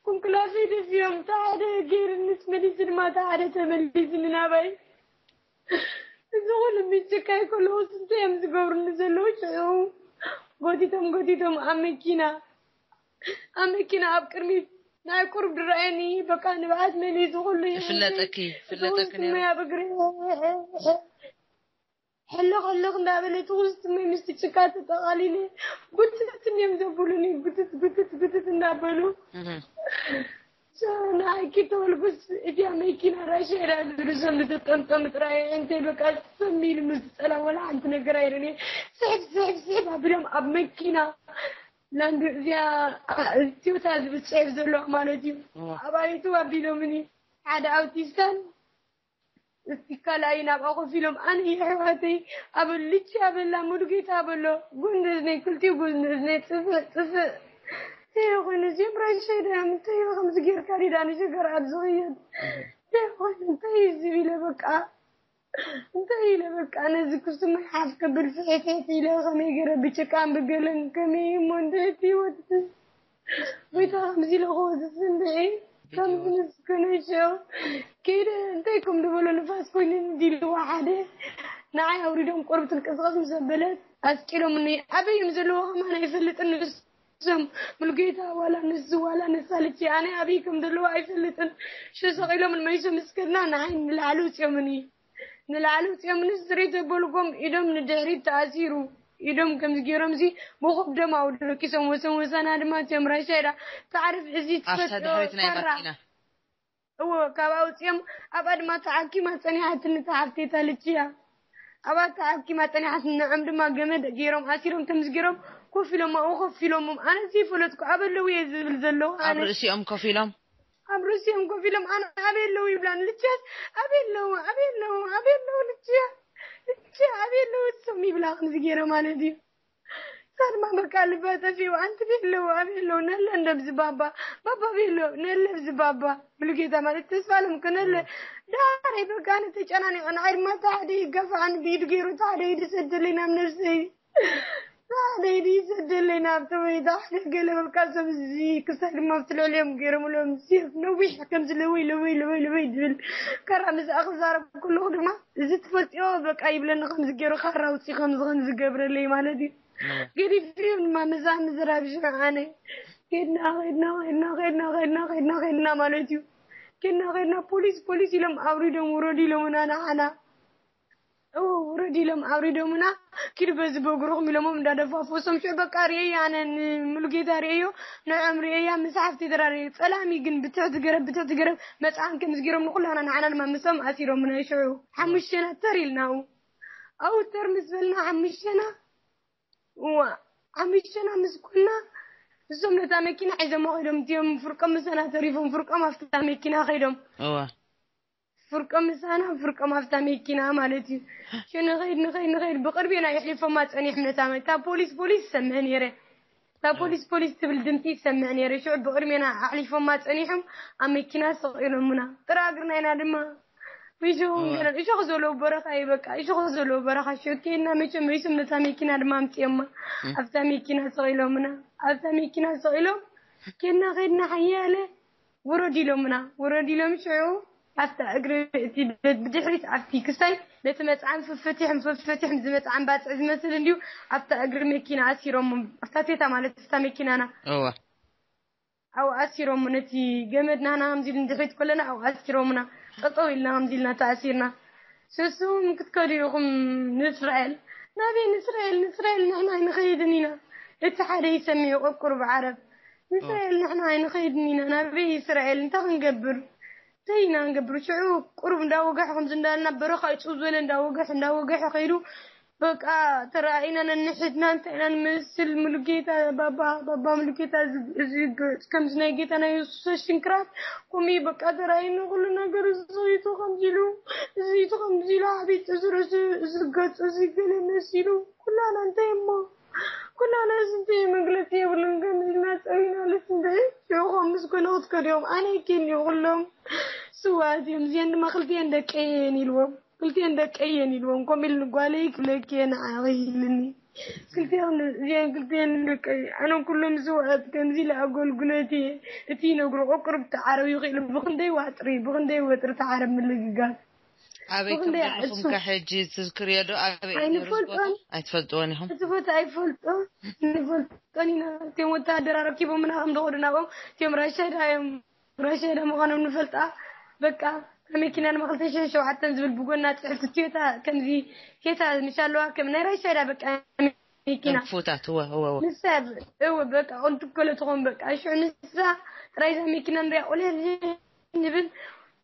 ኩንኩላሰይ ደፊኦም እታ ሓደ ገይርንስ መሊሱ ድማ እታ ሓደ ተመሊስኒ ናባይ። እዚ ኩሉ ምጭካይ ከለዉ ስንተ እዮም ዝገብሩኒ ዘለዉ ሽዑ። ጎቲቶም ጎቲቶም ኣብ መኪና ኣብ መኪና ኣብ ቅድሚት ናይ ቁርብ ድረአኒ በቃ ንብዓት መሊሱ ኩሉ ይፍለጠኪ ይፍለጠኪ ነይሩ። ኣብ እግሪ ሕልኽ ሕልኽ እንዳበለ ትኹስ ትመይ ምስቲ ጭቃ ተጠቓሊለ ጉትት እዮም ዘብሉኒ። ጉትት ጉትት ጉትት እንዳበሉ ንኣኪ ተወልጉስ እዚኣ መኪና ራሻ ኢላ ዝብሉ ሰብ ዝተጠምጠም ጥራይ እንተ በቃ ሰሚሉ ምስ ዝጸላ ወላ ሓንቲ ነገር ኣይረኒ። ስሕብ ስሕብ ስሕብ ኣቢሎም ኣብ መኪና ላንዱ እዚኣ ቲዮታ ዝብል ጽሑፍ ዘለዋ ማለት እዩ። ኣባይቱ ኣቢሎምኒ ሓደ ኣውቲስታን እስቲ ካልኣይ ናብኣ ኮፍ ኢሎም ኣነ የሕዋተይ ኣበልች ኣበላ ሙሉጌታ ኣበሎ ጎንደዝነይ ክልቲኡ ጎንደዝነይ ጽፍእ ጽፍእ ተየ ኮይኑ እዚኦም ራይሻይ ዳዮም ተየ ከምዚ ጌርካ ዲዳ ንሸገር ኣብ ዝኽየድ ተየ ኮይኑ እንታይ እዩ ዝብ ኢለ በቃ እንታይ ኢለ በቃ ነዚ ክስሙ ሓፍ ከብል ፍሕፍሕት ኢለ ከመይ ገይረ ብጭቃን ብገለን ከመይ እሞ እንዴት ህይወት ጎይታ ከምዚ ኢለ ክወስድ እንድዒ ከምዚ ምስ ከነሸው ከይደ እንታይ ከም ዝበሎ ንፋስ ኮይኑ እንዲልዋ ሓደ ንዓይ ኣውሪዶም ቆርብትን ቅስቐስ ምስ ኣበለት ኣስቂሎምኒ ኣበይ እዮም ዘለዎ ከማን ኣይፈልጥን ንሶም ሙሉጌታ ዋላ ንሱ ዋላ ንሳ ልቺ ኣነ ኣበይ ከም ዘለዎ ኣይፈልጥን ሸሰቂሎም ንመይሶ ምስ ከድና ንዓይ ንላዕሊ ውፅኦምኒ ንላዕሊ ውፅኦምኒ ስሬት ዘበልጎም ኢዶም ንድሕሪት ተኣሲሩ ኢዶም ከምዚ ገይሮም ሲ ብኹብ ደም ኣውደቂሶም ወሰን ወሰና ድማ እቲኦም ራሻ ኢዳ ታዕርፍ እዚ ኣፍታ ድሕሪት ናይ ማኪና እዎ ካብ ኣውፅኦም ኣብኣ ድማ ተሓኪማ ፀኒሓትኒ ተሓፍቴታ ልችያ ኣብኣ ተሓኪማ ፀኒሓትኒ ንዕም ድማ ገመድ ገይሮም ኣሲሮም ከምዚ ገይሮም ኮፍ ኢሎም ኣብኡ ኮፍ ኢሎሞም ኣነ ዘይፈለጥኩ ኣበለዉ እየ ዝብል ዘለኹ ኣብ ርእሲኦም ኮፍ ኢሎም ኣብ ርእሲኦም ኮፍ ኢሎም ኣነ ኣበይ ኣለዉ ይብላን ልችያስ ኣበይ ኣለዉ ኣበይ ኣለዉ ኣበይ ኣለዉ ልችያ ልችያ ኣበይ ኣለዉ እሶም ይብላ ከምዚ ገይረ ማለት እዩ እሳ ድማ በቃ ልባ ጠፊኡ ኣንቲ ቤት ኣለዉ ኣበይ ኣለዉ ነለ እንደ ብዚ ባባ ባባ ቤሎ ነለ ብዚ ባባ ሙሉጌታ ማለት ተስፋ ኣለም ከነለ ዳረይ በቃ ኣነ ተጨናኒቐ ንዓይ ድማ እቲ ሓደ ይጋፍዓኒ ብኢዱ ገይሩ እቲ ሓደ ኢዱ ሰደለይ ናብ ነብሰይ ሓደ ኢዱ ይሰደለይ ናብ ተወይታ ሓደ ገለ በቃ እዞም እዚ ክሳይ ድማ ኣብቲ ልዕሊኦም ገይሮምሎም ሴፍ ነዊሕ ከምዚ ለወይ ለወይ ለወይ ለወይ ዝብል ከራ ምስኣ ክዛረብ ከለኹ ድማ እዚ ትፈልጥዮ በቃ ይብለኒ ከምዚ ገይሩ ካራ ውፅኢ ከምዚ ከምዚ ገብረለይ ማለት እዩ ገዲፍዮም ድማ ምስኣ ምዝራብ ሽዑ ኣነ ከድና ከድና ከድና ከድና ከድና ከድና ከድና ማለት እዩ ከድና ከድና ፖሊስ ፖሊስ ኢሎም ኣውሪዶም ውረዱ ኢሎምና ንዓና እዎ ውረድ ኢሎም ኣውሪዶምና ኪዱ በዚ በእግርኹም ኢሎሞም እንዳደፋፍኡ እሶም ሽዑ በቃ ርእየያ ኣነ ንሙሉጌታ ርእየዮ ንዕኦም ርእየያ ምስ ሓፍቲ ተራርእየ ጸላሚ ግን ብትሕቲ ገረብ ብትሕቲ ገረብ መጽዓን ከም ዝገይሮም ንኩላና ንዓና ድማ ምስኦም ኣሲሮምና ሽዑ ሓሙሽተና ተር ኢልና ኣብኡ ተር ምስ በልና ሓሙሽተና እዋ ሓሙሽተና ምስ ኮና እሶም ነታ መኪና ሒዞሞ ከይዶም እቲኦም ፍርቆም ምሳና ተሪፎም ፍርቆም ኣብታ መኪና ከይዶም እዋ ፍርቆም ምሳና ፍርቆም ኣብታ መኪና ማለት እዩ። ሽዑ ንኸይድ ንኸይድ ንኸይድ ብቕድሜና የሕሊፎማ ጸኒሖም ነታ መ- እታ ፖሊስ ፖሊስ ይሰምዕ ነይረ። እታ ፖሊስ ፖሊስ ትብል ድምፂ ይሰምዕ ነይረ። ሽዑ ብቕድሜና ኣሕሊፎማ ጸኒሖም ኣብ መኪና ስቕ ኢሎምና። ጥራ እግርና ኢና ድማ እሾኽ ገይረን እሾኽ ዘለዎ በረኻ እዩ በቃ እሾኽ ዘለዎ በረኻ ሽዑ ከይድና መቸም መይሶም ነታ መኪና ድማ ኣምፅኦማ ኣብታ መኪና ስቕ ኢሎምና ኣብታ መኪና ስቕ ኢሎም ከይድና ከይድና ሓያለ ውረድ ኢሎምና ውረድ ኢሎም ሽዑ ኣብታ እግሪ እቲ ብድሕሪት ኣብቲ ክሳይ ነቲ መጽዓን ፍፍትሕም ፍፍትሕም ዝመጽዓን ባጽዕ ዝመስል እንዲዩ ኣብታ እግሪ መኪና ኣሲሮም፣ ኣብታ ቴታ ማለት እታ መኪናና እወ። ኣው ኣሲሮም ነቲ ገመድ ናና ከምዚ ኢሉ እንድሕሪት ከለና ኣው ኣሲሮምና፣ ጠጠው ኢልና ከምዚ ኢልና ተኣሲርና። ስስም ክትከዱ ኢኹም ንእስራኤል። ናበይ ንእስራኤል? ንእስራኤል ንሕና ኣይንኸይድን ኢና። እቲ ሓደ ይሰሚዑ ቁርብ ዓረብ። ንእስራኤል ንሕና ኣይንኸይድን ኢና። ናበይ እስራኤል? እንታይ ክንገብር? እንታይ ኢና ክንገብር? ሽዑ ቁሩብ እንዳወጋሕ ከምዚ እንዳልና በረኻ እዩ ጽው ዝበለ እንዳወጋሕ እንዳወጋሕ ከይዱ። በቃ ተረኣኢና ነንሕድና እንታይ ኢና ንመስል? ሙሉጌታ ባባ፣ ባባ ሙሉጌታ እዚ፣ እዚ ገ-፣ ከምዚ ናይ ጌታ ናይ የሱስ ሽንክራት ኮሚ በቃ ተረኣኢና ኩሉ ነገር እዚ ሰውይቱ ከምዚ ኢሉ፣ እዚ ሰውይቱ ከምዚ ኢሉ ዓቢት እዚ ርእሲ፣ እዚ ገጽ እዚ ገለ መሲሉ ኩላና እንታይ እሞ ኩላና እዚ እንታይ መግለጺ የብሉን። ከምዚ ኢልና ጸዊናለስ እንታይ ሽዑ ምስ ኮነ ክትከድዮም ኣነ ይኬን እዩ ኩሎም ስዋት እዮም። እዚአን ድማ ክልቲአን ደቀየን ኢልዎም። ክልቲአን ደቀየን ኢልዎም። ከምኡ ኢሉ ጓለይ ክብለኪ እየ ንዓኺ ኢልኒ። ክልቲአን እዚአን ክልቲአን ደቀይ ኣነ ኩሎም ስውኣት ከምዚ ኢለ ኣገልግሎት እየ። እቲ ይነግሮ ቁርብ ተዓረብ ይኽእሉ። ብኽንደይ ዋጥሪ ብኽንደይ ወጥሪ ተዓረብ ምልግጋብ ኣበይ ከም ብኽንደይ ዘለኹም ኣዕጹ። ከ ሕጂ ትዝክርዮ ዶ? ኣበይ እዩ ነሩ እዚ ቦታ? ኣይንፈልጦን። ኣይትፈልጥዎን ኢኹም? እቲ ቦታ ኣይፈልጦ ንፈልጦን ኢና። እቲኦም ወተሃደር ኣረኪቦምና ከም ደኸዱ ናብኦም እቲኦም ራሻይዳ እዮም። ራሻይዳ ምዃኖም ንፈልጣ። በቃ መኪና ድማ ክልተ ሽሕን ሸውዓተን ዝብል ብጎና ጽሕፍቲ ቶዮታ ከምዚ ቴታ ምሽ ኣለዋ ከም ናይ ራሻይዳ በቃ መኪና። ክፉታት እወ እወ እወ። ንሳ እወ በቃ ቁንትከለ ትኾን በቃ ሽዑ ንሳ ጥራይ እዛ መኪና ንሪኣ ቆልያ ንብል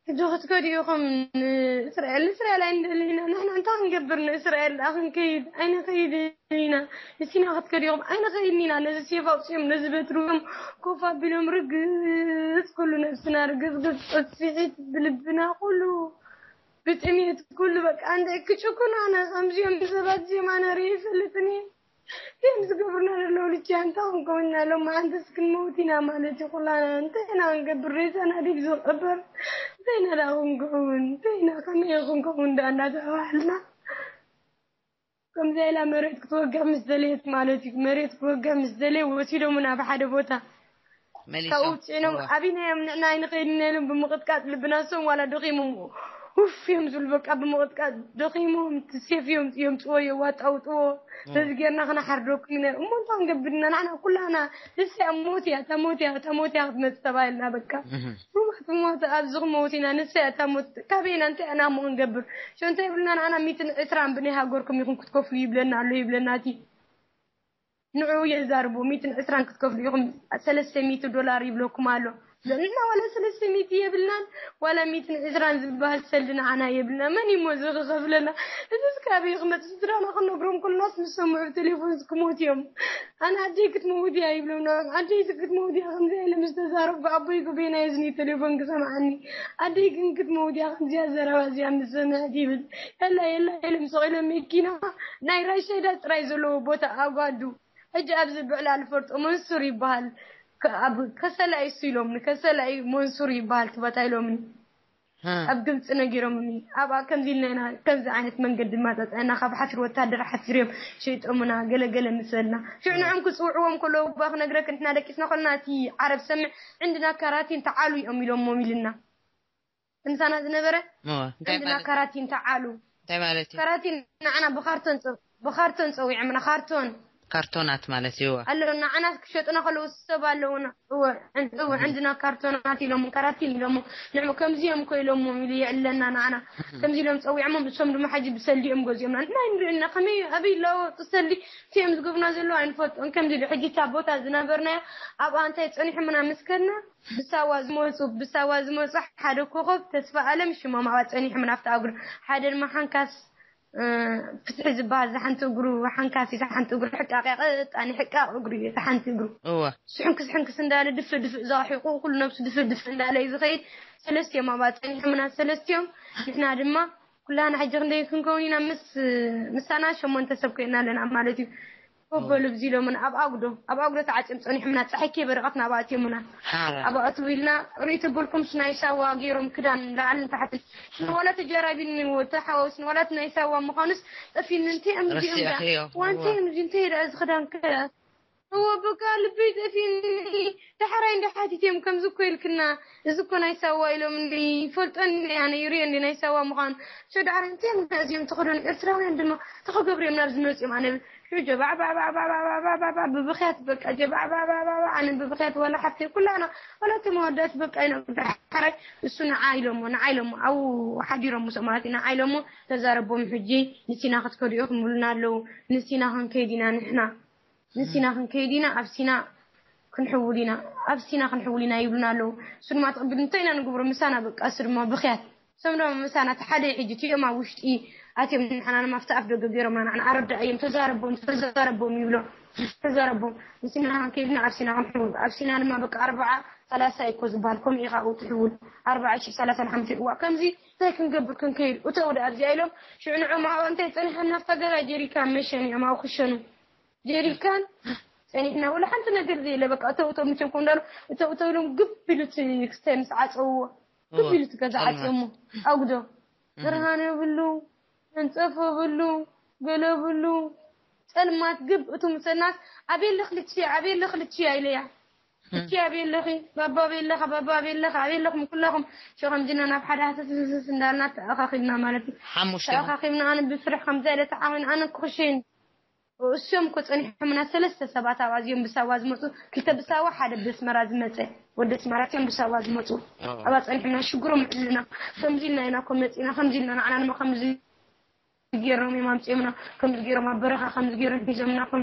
ሕጂ ክትከዱ ኢኹም ንእስራኤል ንእስራኤል ኣይንደልን ኢና ንሕና እንታይ ክንገብር ንእስራኤል ደኣ ክንከይድ ኣይንኸይድን ኢና ንሲና ክትከዱ ኢኹም ኣይንኸይድን ኢና ነዚ ሴፍ ኣውፅኦም ነዚ በትሪ እዮም ኮፍ ኣቢሎም ርግፅ ኩሉ ነብስና ርግፅግፅ ፅፍዒት ብልብና ኩሉ ብጥሜት ኩሉ በቃ እንደ ክጭኩና ኣነ ከምዚኦም ሰባት እዚኦም ኣነ ርኢ ይፈልጥን እየ እዮም ዝገብሩና ዘለዉ ልቻ እንታይ ክንከውን ኢና ሎማዓንትስ ክንመውት ኢና ማለት እዩ ኩላና እንታይ ኢና ክንገብር ሬሳና ድዩ ዝቕበር እንታይ ኢና ደኣ ክንከውን እንታይ ኢና ከመይ ክንከውን ደኣ እንዳተባሃልና ከምዚኣ ኢላ መሬት ክትወግሕ ምስ ደለየት ማለት እዩ መሬት ክወግሕ ምስ ደለየ ወሲዶም ናብ ሓደ ቦታ ካብኡ ውፅዒኖም ኣብና እዮም ንዕና ኣይንኸይድና ኢሎም ብምቕጥቃጥ ልብና ሶም ዋላ ደኺሞም ውፍ እዮም ዝብሉ በቃ ብምቕጥቃጥ ደኺሞም ሴፍ እዮም የምፅዎ የዋጣውጥዎ በዚ ጌርና ክነሓርደኩም ኢና እሞ እንታይ ክንገብር ኢና ንዓና ኩላና ንሳ እያ ሞት እያ እታ ሞት እያ እታ ሞት እያ ክትመፅእ ተባሂልና በቃ ሩባት ሞት ኣብዚ ክመውት ኢና ንሳ እያ እታ ሞት ካበይና እንታይ ኢና እሞ ክንገብር ሸ እንታይ ይብልና ንዓና ሚትን ዕስራን ብናይ ሃገርኩም ኢኹም ክትከፍሉ ይብለና ኣሎ ይብለና እቲ ንዑ የዛርቡ ሚትን ዕስራን ክትከፍሉ ኢኹም ሰለስተ ሚእቲ ዶላር ይብለኩም ኣሎ ንሕና ዋላ ሰለስተ ሚእቲ የብልናን ዋላ ሚትን ዕስራን ዝበሃል ሰልዲ ንዓና የብልና መን እሞ እዚ ክኸፍለና እዚስ ካበይ ክመፅእ ስድራና ክነግሮም ከለናስ ምስ ሰምዑ ብቴሌፎን ክሞት እዮም ኣነ ኣደይ ክትመውት እያ ይብሎም ኣደይ ክትመውት እያ ከምዚ ኢለ ምስ ተዛረብኩ ኣቦይ ግቤናዮ ዝኒ ቴሌፎን ክሰምዓኒ ኣደይ ግን ክትመውት እያ ከምዚኣ ዘረባ እዚኣ ምስ ሰምዐት ይብል የላ የላ ኢሎም ሰቕ ኢሎም መኪና ናይ ራሻይዳ ጥራይ ዘለዎ ቦታ ኣጓዱ ሕጂ ኣብዚ ብዕላል ፈርጦ መንሱር ይበሃል ኣብ ከሰላ እዩ ኢሎምኒ ከሰላ እዩ መንሱር ይበሃል ትበታ ኢሎምኒ ኣብ ግብፂ ነጊሮምኒ ኣብኣ ከምዚ ኢልና ኢና ከምዚ ዓይነት መንገዲ ማፀፀና ካብ ሓፊር ወታደር ሓፊር እዮም ሸይጦምና ገለገለ ምስበልና ሽዑ ንዖም ክፅውዕዎም ከለዉ ባ ክነግረክ ንሕና ደቂስና ከለና እቲ ዓረብ ሰምዕ ዕንድና ካራቲን ተዓሉ እዮም ኢሎሞም ኢልና ምሳና ዝነበረ እወ፣ እንታይ ዕንድና ማለት እዩ? ካራቲን ተዓሉ እንታይ ማለት እዩ? ካራቲን ንዓና ብካርቶን ጸ- ብካርቶን ጸዊዖምና ካርቶን ካርቶናት ማለት እዩ። እወ። ኣሎ ንዓና ክሸጡና ከለዉ ሰብ ኣለዉና እወ ዕን- እወ ዕንድና ካርቶናት ኢሎም ካራቲን ኢሎም ንዕሞ ከምዚ እዮም እኮ ኢሎም ኢሉ የዕለና ንዓና ከምዚ ኢሎም ጸዊዖሞም እሶም ድማ ሕጂ ብሰልዲ እዮም ገዚኦምና ንሕና ኣይንርእና ከመይ ኣበይ ይለዋወጡ ሰልዲ እቲ እዮም ዝገብሩና ዘለዉ ኣይንፈልጦን ከምዚ ኢሉ ሕጂ እታ ቦታ ዝነበርናዮ ኣብኣ እንታይ ጸኒሖምና ምስ ከድና ብሳዋ ዝመፁ ብሳዋ ዝመፁ ሓደ ኮኸብ ተስፋ ኣለም ሽሞም ኣብኣ ፀኒሖም ናብቲ ኣጉሪ ሓደ ድማ ሓንካስ ፍትሒ ዝበሃል ዝሓንቲ እግሩ ሓንካስ ሓንቲ እግሩ ሕቃቅ ያቀጣኒ ሕቃቅ እግሩ እዩ ሓንቲ እግሩ እወ ስሕንክስ ሕንክስ እንዳለ ድፍእ ድፍእ ዛሒቁ ኩሉ ነብሱ ድፍእ ድፍእ እንዳለ እዩ ዝኸይድ ሰለስቲኦም ኣብኣ ፀኒሖምና ሰለስቲኦም ንሕና ድማ ኩላና ሕጂ ክንደይ ክንከውን ኢና ምስ ምሳና ሸሞንተ ሰብ ኮይና ኣለና ማለት እዩ ኮበሉ ብዚ ኢሎምን ኣብ ኣጉዶ ኣብ ኣጉዶ ተዓፅዮም ፀኒሖምና ፀሓይ ከይበረቐት ናብኣ ኣትዮምና ኣብኣ ኣትው ኢልና ርእይ ተበልኩምስ ናይ ሳዋ ገይሮም ክዳን ላዕልን ታሕትን ንዋላ ተጀራቢኒ ተሓዋውስ ንዋላት ናይ ሳዋ ምዃኑስ ጠፊኒ እንታይ እዮም እዚኦም ዳ ዋንታይ እዮም እዚ እንታይ ዳ እዚ ክዳን ከ እዎ በቃ ልበይ ጠፊእኒ። ዳሕራይ እንዳ ሓቲተዮም ከምዚ እኮ ኢልክና፣ እዚ እኮ ናይ ሳዋ ኢሎምኒ። ይፈልጦ እንዲ ኣነ ይርእዮ እንዲ ናይ ሳዋ ምዃኑ። ሸ ዳሕራይ እንታይ እዮም እዚኦም ተኸደኑ? ኤርትራውያን ድማ ተኸገብሩ እዮም ናብዚ መፂኦም። ኣነ ሸ ጀባዕ ባዕ ባዕ ባዕ ባዕ ባዕ ባዕ ባዕ ብብኽያት በቃ ጀባዕ ባዕ ባዕ ባዕ ባዕ ኣነ ብብኽያት ዋላ ሓፍተይ ኩላና ዋላ እቶም ኣወዳት በቃ ኢና ዳሕራይ እሱ ንዓ ኢሎሞ ንዓ ኢሎሞ ኣብኡ ሓዲሮም ምስኦም ማለት እዩ። ንዓ ኢሎሞ ተዛረቦም ሕጂ ንሲና ክትከዱ ኢኹም ይብሉና ኣለዉ። ንሲና ክንከይድ ኢና ንሕና ንሲና ክንከይድ ኢና፣ ኣብ ሲና ክንሕውል ኢና፣ ኣብ ሲና ክንሕውል ኢና ይብሉና ኣለዉ። እሱ ድማ ትቕብል እንታይ ኢና ንግብሮ ምሳና በቃ እሱ ድማ ብኽያት እሶም ድማ ምሳና እቲ ሓደ ሕጂ እቲኦም ኣብ ውሽጢ ኣትዮም ንሕና ድማ ኣብቲ ኣፍ ደገ ገይሮምና ንዓና ኣረዳእዮም ተዛረቦም ተዛረቦም ይብሎ ተዛረቦም ንሲና ክንከይድ ኢና ኣብ ሲና ክንሕውል ኣብ ሲና ድማ በቃ ኣርባዓ ሰላሳ እኮ ዝበሃል ከምኡ ኢኻ ኣብኡ ትሕውል ኣርባዓ ሺሕ ሰላሳ ሓሙሽተ እዋ ከምዚ እንታይ ክንገብር ክንከይድ እተው ደኣ ኣብዚኣ ኢሎም ሽዑ ንዖም ኣብኣ እንታይ ጸኒሖም ናብታ ገዛ ጀሪካን መሸኒኦም ኣብኡ ክሸኑ ጀሪካን ጸኒሕና ወላ ሓንቲ ነገር ዘየለ በቃ እተው እተው ምቸም ኮም እንዳሉ እተው እተው ኢሎም ግብ ኢሉ እቲ ክስታይ ምስ ዓጸውዎ ግብ ኢሉ እቲ ገዛ ዓጽዮሞ ኣጉዶ ብርሃን የብሉ መንጸፍ የብሉ ገለ የብሉ ጸልማት ግብ እቱ ምሰናስ ኣቤለ ክልቺ ኣቤለ ክልቺ ኣይለያ እቺ ኣቤለኺ ባባ ኣቤለኻ ባባ ኣቤለኻ ኣቤለኹም ኩላኹም ሸኸምጅና ናብ ሓደ ሃሰስስስ እንዳልና ተኣኻኺብና ማለት እዩ ሓሙሽተ ተኣኻኺብና ኣነ ብፍርሕ ከምዛ ኢለ ተዓኺን ኣነ ክኽሸይን እሶም እኮ ጸኒሖምና ሰለስተ ሰባት ኣብ ኣዝዮም ብሳዋ ዝመጹ ክልተ ብሳዋ ሓደ ብስመራ ዝመጸ ወደ ስመራ እዮም ብሳዋ ዝመጹ ኣባ ጸኒሖምና ሽግሮም ዕልና ከምዚ ኢልና ኢና እኮ መጺና ከምዚ ኢልና ንዓና ንማ ከምዚ ገይሮም እዮም ኣምጺኦምና ከምዚ ገይሮም ኣብ በረኻ ከምዚ ገይሮም ሒዞምና ከም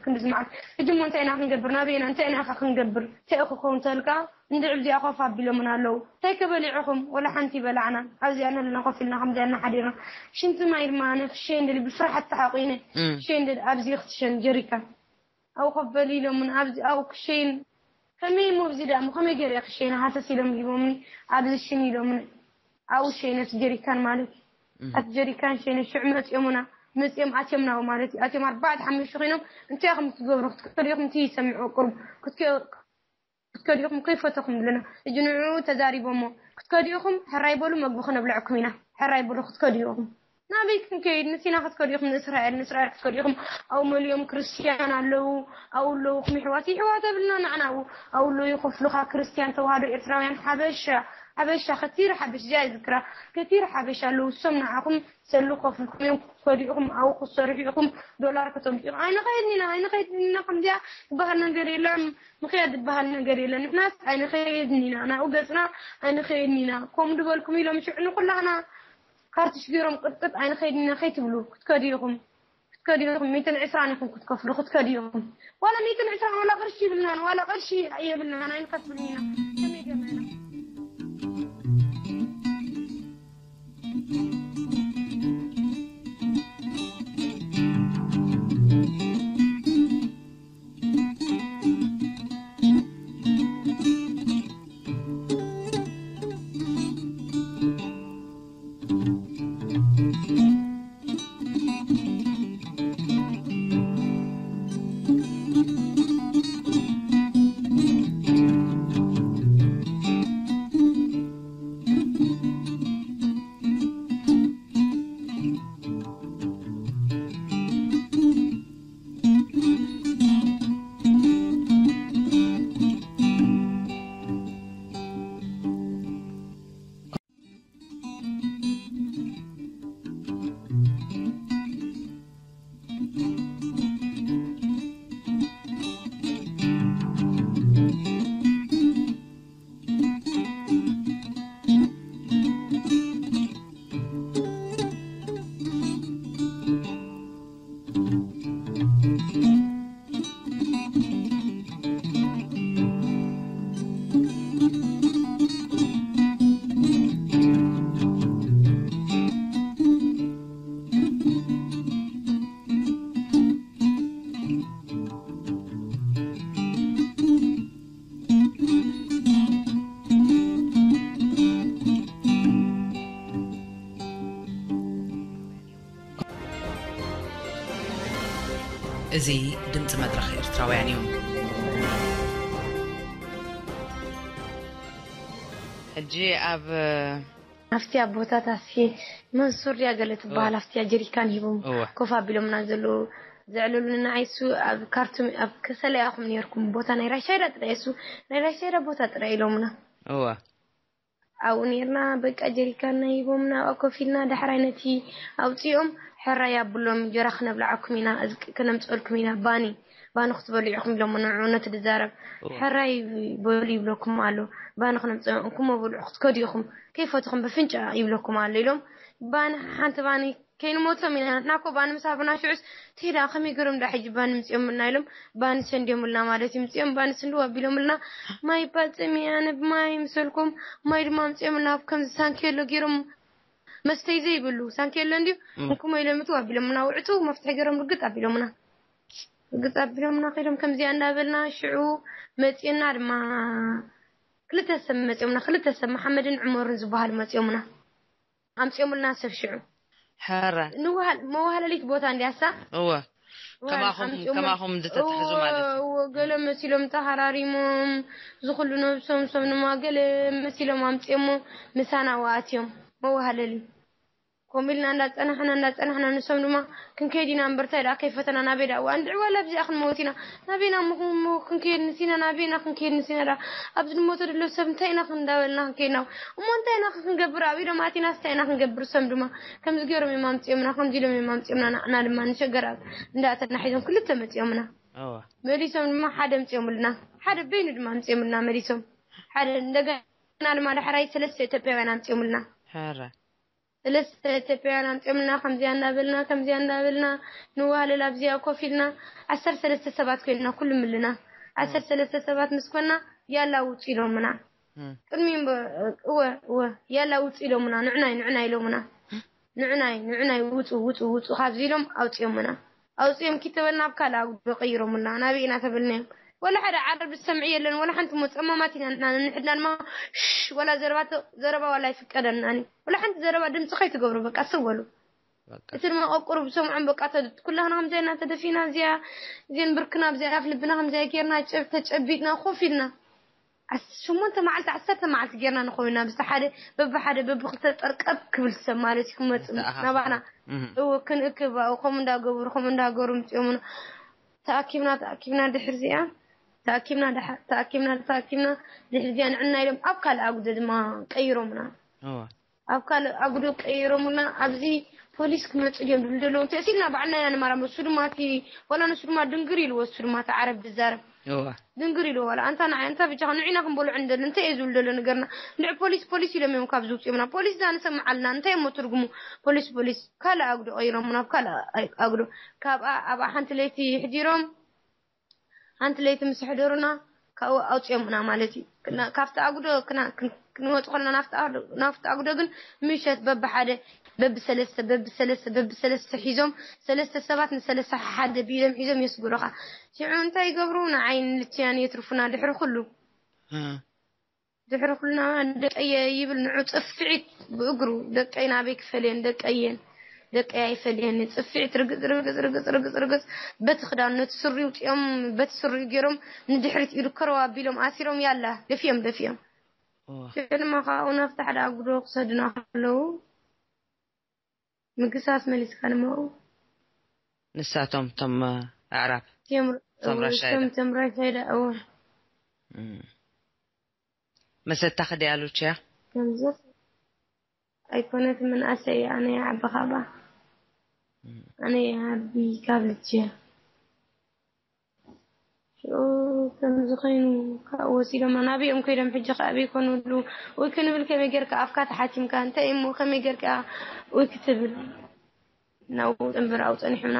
ክንዲ ዝመዓት ሕጂ እሞ እንታይ ኢና ክንገብር ናበይና እንታይ ኢና ኸ ክንገብር እንታይ ኢኹ ክኸውን ተልካ እንድዕል እዚኣ ኮፍ ኣቢሎምና ኣለዉ እንታይ ከበሊዕኹም ወላ ሓንቲ ይበላዕና ኣብዚኣ ነልና ኮፍ ኢልና ከምዚኣ እናሓዲርና ሽንቲ ማይ ድማ ኣነ ክሸይ እንደሊ ብፍርሓት ተሓቑነ ክሸይ እንደሊ ኣብዚ ክትሸን ጀሪካን ኣብኡ ኮፍ በሊ ኢሎምን ኣብዚ ኣብኡ ክሸይን ከመይ እሞ ኣብዚ ደኣ እሞ ከመይ ገይረ ክሸይን ሃሰስ ኢሎም ሂቦምኒ ኣብዚ ሽን ኢሎምን ኣብኡ ሸይነ እቲ ጀሪካን ማለት እዩ ኣቲ ጀሪካን ሸይነ ሽዑ መፂኦምና መፂኦም ኣትዮምና ማለት እዩ ኣትዮም ኣርባዕተ ሓሙሽተ ኮይኖም እንታይ ኢኹም ትገብሩ ክትከዱ ኢኹም እቲ ይሰምዑ ቁሩብ ክትከዱ ኢኹም ከይፈተኹም ብለና ሕጂ ንዕኡ ተዛሪቦሞ ክትከዱ ኢኹም ሕራይ በሉ መግቢ ክነብልዐኩም ኢና ሕራይ በሉ ክትከዱ ኢኹም ናበይ ክንከይድ ንሲና ክትከዱ ኢኹም ንእስራኤል ንእስራኤል ክትከዱ ኢኹም ኣብኡ መሊኦም ክርስትያን ኣለዉ ኣብኡ ኣለዉ ኹም ይሕዋት ይሕዋት ኣብልና ንዓና ኣብኡ ኣብኡ ኣለዉ ይኸፍሉኻ ክርስትያን ተዋህዶ ኤርትራውያን ሓበሻ ሓበሻ ከቲር ሓበሽ እዚኣ ይዝክራ ከቲር ሓበሻ ኣለዉ እሶም ንዓኹም ሰሉ ከፍልኩም እዮም ክትከዱ ኢኹም ኣብኡ ክትሰርሑ ኢኹም ዶላር ከተምፅኡ ኣይንኸይድን ኢና ኣይንኸይድን ኢና ከምዚኣ ዝበሃል ነገር የለን ምኽያድ ዝበሃል ነገር የለን ንሕናስ ኣይንኸይድን ኢና ናብኡ ገፅና ኣይንኸይድን ኢና ከምኡ ዝበልኩም ኢሎም ሽዑ ንኩላህና ካርትሽ ገይሮም ቅጥቅጥ ኣይንኸይድን ኢና ከይትብሉ ክትከዱ ኢኹም ክትከዱ ኢኹም ሚእትን ዕስራን ኢኹም ክትከፍሉ ክትከዱ ኢኹም ዋላ ሚእትን ዕስራን ዋላ ቅርሺ ይብልናን ዋላ ቅርሺ የብልናን ኣይንከፍልን ኢና ከመይ ገርና ኢና እዚ ድምፂ መድረኽ ኤርትራውያን እዩ። ሕጂ ኣብ ኣብቲ ኣቦታት ኣስፊ መንሱር ድያ ገለ ትበሃል ኣብቲ ጀሪካን ሂቦም እወ። ኮፍ ኣቢሎምና ዘለዉ ዘዕለሉኒ ንዓይ እሱ ኣብ ካርቱም ኣብ ከሰላ ኢኹም ነርኩም፣ ቦታ ናይ ራሻይዳ ጥራይ፣ እሱ ናይ ራሻይዳ ቦታ ጥራይ ኢሎምና። እዋ ኣብኡ ነርና በቃ ጀሪካን ናይ ሂቦምና ኣብኣ ኮፍ ኢልና፣ ዳሕራይ ነቲ ኣውፂኦም ሕራይ ኣብሎም፣ እንጀራ ክነብልዓኩም ኢና፣ እዝቂ ክነምፀልኩም ኢና፣ ባኒ ባኒ ክትበልዑ ኢኹም ኢሎም ንዑ ነቲ ዝዛረብ። እዋ። ሕራይ በሉ ይብለኩም ኣሎ፣ ባኒ ክነምፀልኩም፣ ብልዑ ክትከዱ ኢኹም፣ ከይፈትኹም ብፍንጫ ይብለኩም ኣሎ ኢሎም። ባኒ ሓንቲ ባኒ ከይንሞቶም ኢና፣ ንሕና እኮ ባኒ ምስ ሃቡና ሽዑስ ትሄዳ ከመይ ገይሮም ዳ ሕጂ ባኒ ምፅኦምልና ኢሎም፣ ባኒ ሰንድዮምልና ማለት እዩ። ምፅኦም ባኒ ስንድው ኣቢሎምልና፣ ማይ ባፅም እየ ኣነ ብማይ ምሰልኩም፣ ማይ ድማ ምፅኦምልና ኣብ ከምዚ ሳንኬሎ ገይሮም፣ መስተይ ዘይብሉ ሳንኬሎ እንድዩ እም። እንኩሞ ኢሎም እቱ ኣቢሎምና፣ ውዕጡ መፍትሒ ገይሮም ርግጥ ኣቢሎምና። ርግጥ ኣቢሎምና ከይዶም ከምዚኣ እንዳበልና ሽዑ መፂና ድማ ክልተ ሰብ መፂኦምና፣ ክልተ ሰብ መሓመድን ዕመርን ዝበሃሉ መፂኦምና፣ ኣምፂኦምልና ሰብ ሽዑ ሕረ ንዋህል መዋህለሊት ቦታ እንዲያሳ እወ ከማኹም ኣምፂኦሞ- ከማኹም እንድተትሕዙ ማለት እዩ። እወ፣ ገለ መሲሎም ተሃራሪሞም ዝኹሉ ነብሶም፣ ሶም ድማ ገለ መሲሎም ኣምፂኦሞ ምሳና ወኣትዮም መዋህለሊ። ከምኡ ኢልና እንዳፀናሕና እንዳፀናሕና ንሶም ድማ ክንከይድ ኢና እምበር እንታይ ደኣ ከይፈተና ናበይ ደኣ እዋ እንድዒ ዋላ ኣብዚኣ ክንመውት ኢና፣ ናበይና እሞ ክንሞ- ክንከይድ ንሲና፣ ናበይና ክንከይድ ንሲና ደኣ ኣብዚ ንሞቶ ድሎ ሰብ እንታይ ኢና ክንዳበልና ክንከይድና እሞ እንታይ ኢና ክንገብር ኣብ ኢዶም ኣቲናስ እንታይ ኢና ክንገብር? ሶም ድማ ከምዚ ገይሮም እዮም ኣምፂኦምና፣ ከምዚ ኢሎም እዮም ኣምፂኦምና፣ ንዓና ድማ ንሸገር ኣብ እንዳተና ሒዞም ክልተ መፂኦምና። እወ መሊሶም ድማ ሓደ ኣምፂኦምልና፣ ሓደ በይኑ ድማ ኣምፂኦምልና መሊሶም። ሓደ እንደገና ድማ ዳሕራይ ሰለስተ ኢትዮጵያውያን ኣምፂኦምልና። ሕረ ሰለስተ ኢትዮጵያውያን ኣምፂኦምልና፣ ከምዚኣ እንዳበልና ከምዚኣ እንዳበልና ንዋህለል ኣብዚኣ ኮፍ ኢልና ዓሰርተ ሰለስተ ሰባት ኮይንና ኩሉ ምልና ዓሰርተ ሰለስተ ሰባት ምስ ኮና ያላ ውፁ ኢሎምና። እም። ቅድሚ እምበ- እወ እወ ያላ ውፁ ኢሎምና፣ ንዕናይ ንዕናይ ኢሎምና፣ ንዕናይ ንዕናይ ውፁ ውፁ ውፁ ካብዚ ኢሎም ኣውፂኦምና። ኣውፂኦም ኪተበልና ኣብ ካልእ ኣጉዶ ቀይሮምና፣ ናበይ ኢና ተበልናዮም። ወላ ሓደ ዓረብ ዝሰምዕ የለን፣ ወላ ሓንቲ ሞ ጸማማት ኢና ንሕና ንሕድና ድማ ሽሽ፣ ወላ ዘረባ ተ- ዘረባ ዋላ ኣይፍቀደናን እዩ። ወላ ሓንቲ ዘረባ ድምፂ ከይትገብሩ በቃ ስወሉ። በቃ እቲ ድማ ቆቁሩ ብሰምዖም በቃ ተ- ኩላህና ከምዚኣ ኢና ተደፊና፣ እዚኣ እዚን ብርክና ኣብዚኣ ኣፍ ልብና ከምዚኣ ጌርና ጨብ ተጨቢጥና ኮፍ ኢልና ዓስ- ሸሞንተ መዓልቲ ዓሰርተ መዓልቲ ጌርና ንኸውን ኢና። ብዝተ ሓደ በብሓደ በብክልተ ጠርቀብ ክብል ሰብ ማለት እዩ ክመፅእ ዝተኣኻኸበ። ናባና እህ። እው ክንእክብ ኣብኡ ከምኡ እንዳገበሩ ከምኡ እንዳገበሩ ምፅኦምና። ተኣኪብና ተኣኪብና ድሕሪ እዚኣ ተኣኪብና ድሓ- ተኣኪብና ተኣኪብና ድሕሪ እዚኣ ንዕና ኢሎም ኣብ ካልእ ኣጉዶ ድማ ቀይሮምና። እወ ኣብ ካልእ ኣጉዶ ቀይሮምና ኣብዚ ፖሊስ ክመፁ ድዮም ድልደለዎም ተእሲልና ባዕልና ኢና ንመራመ። እሱ ድማ እቲ ወላ ንሱ ድማ ድንግር ኢልዎ፣ እሱ ድማ እቲ ዓረብ ዝዛረብ እወ ድንግር ኢልዎ። ዋላ ኣንታ ንዓይ ኣንታ ብጃኻ ንዒና ክንበልዖ እንደሊ እንታይ እዩ ዝብል ዘሎ ነገርና? እንድዒ ፖሊስ ፖሊስ ኢሎም እዮም ካብ ዝውፅዮምና። ፖሊስ ዛ ንሰምዓልና እንታይ እሞ ትርጉሙ? ፖሊስ ፖሊስ ካልእ ኣጉዶ ቀይሮም ናብ ካልእ ኣይ- ኣጉዶ ካብኣ ኣብኣ ሓንቲ ለይቲ ሕዲሮም ሓንቲ ለይቲ ምስ ሕደሩና ካብኡ ኣውፅዮምና ማለት እዩ። ክና- ካብቲ ኣጉዶ ክና- ክን- ክንወፅ ከለና ናፍቲ ኣጉዶ- ናፍቲ ኣጉዶ ግን ምሸት በብሓደ በብሰለስተ በብሰለስተ በብሰለስተ ሒዞም ሰለስተ ሰባት ንሰለስተ ሓደ ብኢዶም ሒዞም የስግሩኻ። ሽዑ እንታይ ይገብሩ? ንዓይ ንልችያን የትርፉና ድሕሪ ኩሉ እ ድሕሪ ኩልና ደቀየ ይብል ንዑ ፅፍዒት ብእግሩ ደቀይ ናበይ ክፈልየን ደቀየን ደቀይ ኣይፈልየን ፅፍዒት ርግፅ ርግፅ ርግፅ ርግፅ ርግፅ በቲ ክዳን ነቲ ስሪ ውፅኦም በቲ ስሪ ገይሮም ንድሕሪት ኢዱ ከረው ኣቢሎም ኣሲሮም ያላ ደፊኦም ደፊኦም እወ ሽዑ ድማ ካብኡ ናብቲ ሓደ ኣጉዶ ክሰዱና ከለዉ ምግሳስ መሊስካ ድማ ኣብኡ ንሳቶም ቶም ኣዕራብ ቴምር ቶም ራሻይዳ። ቶም ቶም ራሻይዳ እወ እም። መሰታ ክዲ ኣሉችያ ከምዚ ኣይኮነት ምንኣሰይ ኣነ ዓቢ ካባ ኣነ ዓቢ ካብ ልጅ ሽኡ ከምዚ ኮይኑ ካብኡ ወሲዶም ናበይኦም ከይዶም ሕጂ ከኣ በይኮንሉ ወይ ክንብል ከመይ ጌርካ ኣፍካ ተሓቲምካ እንታይ እሞ ከመይ ጌርካ ወይ ክትብል ናብኡ ጥንብር ኣው ጸኒሑና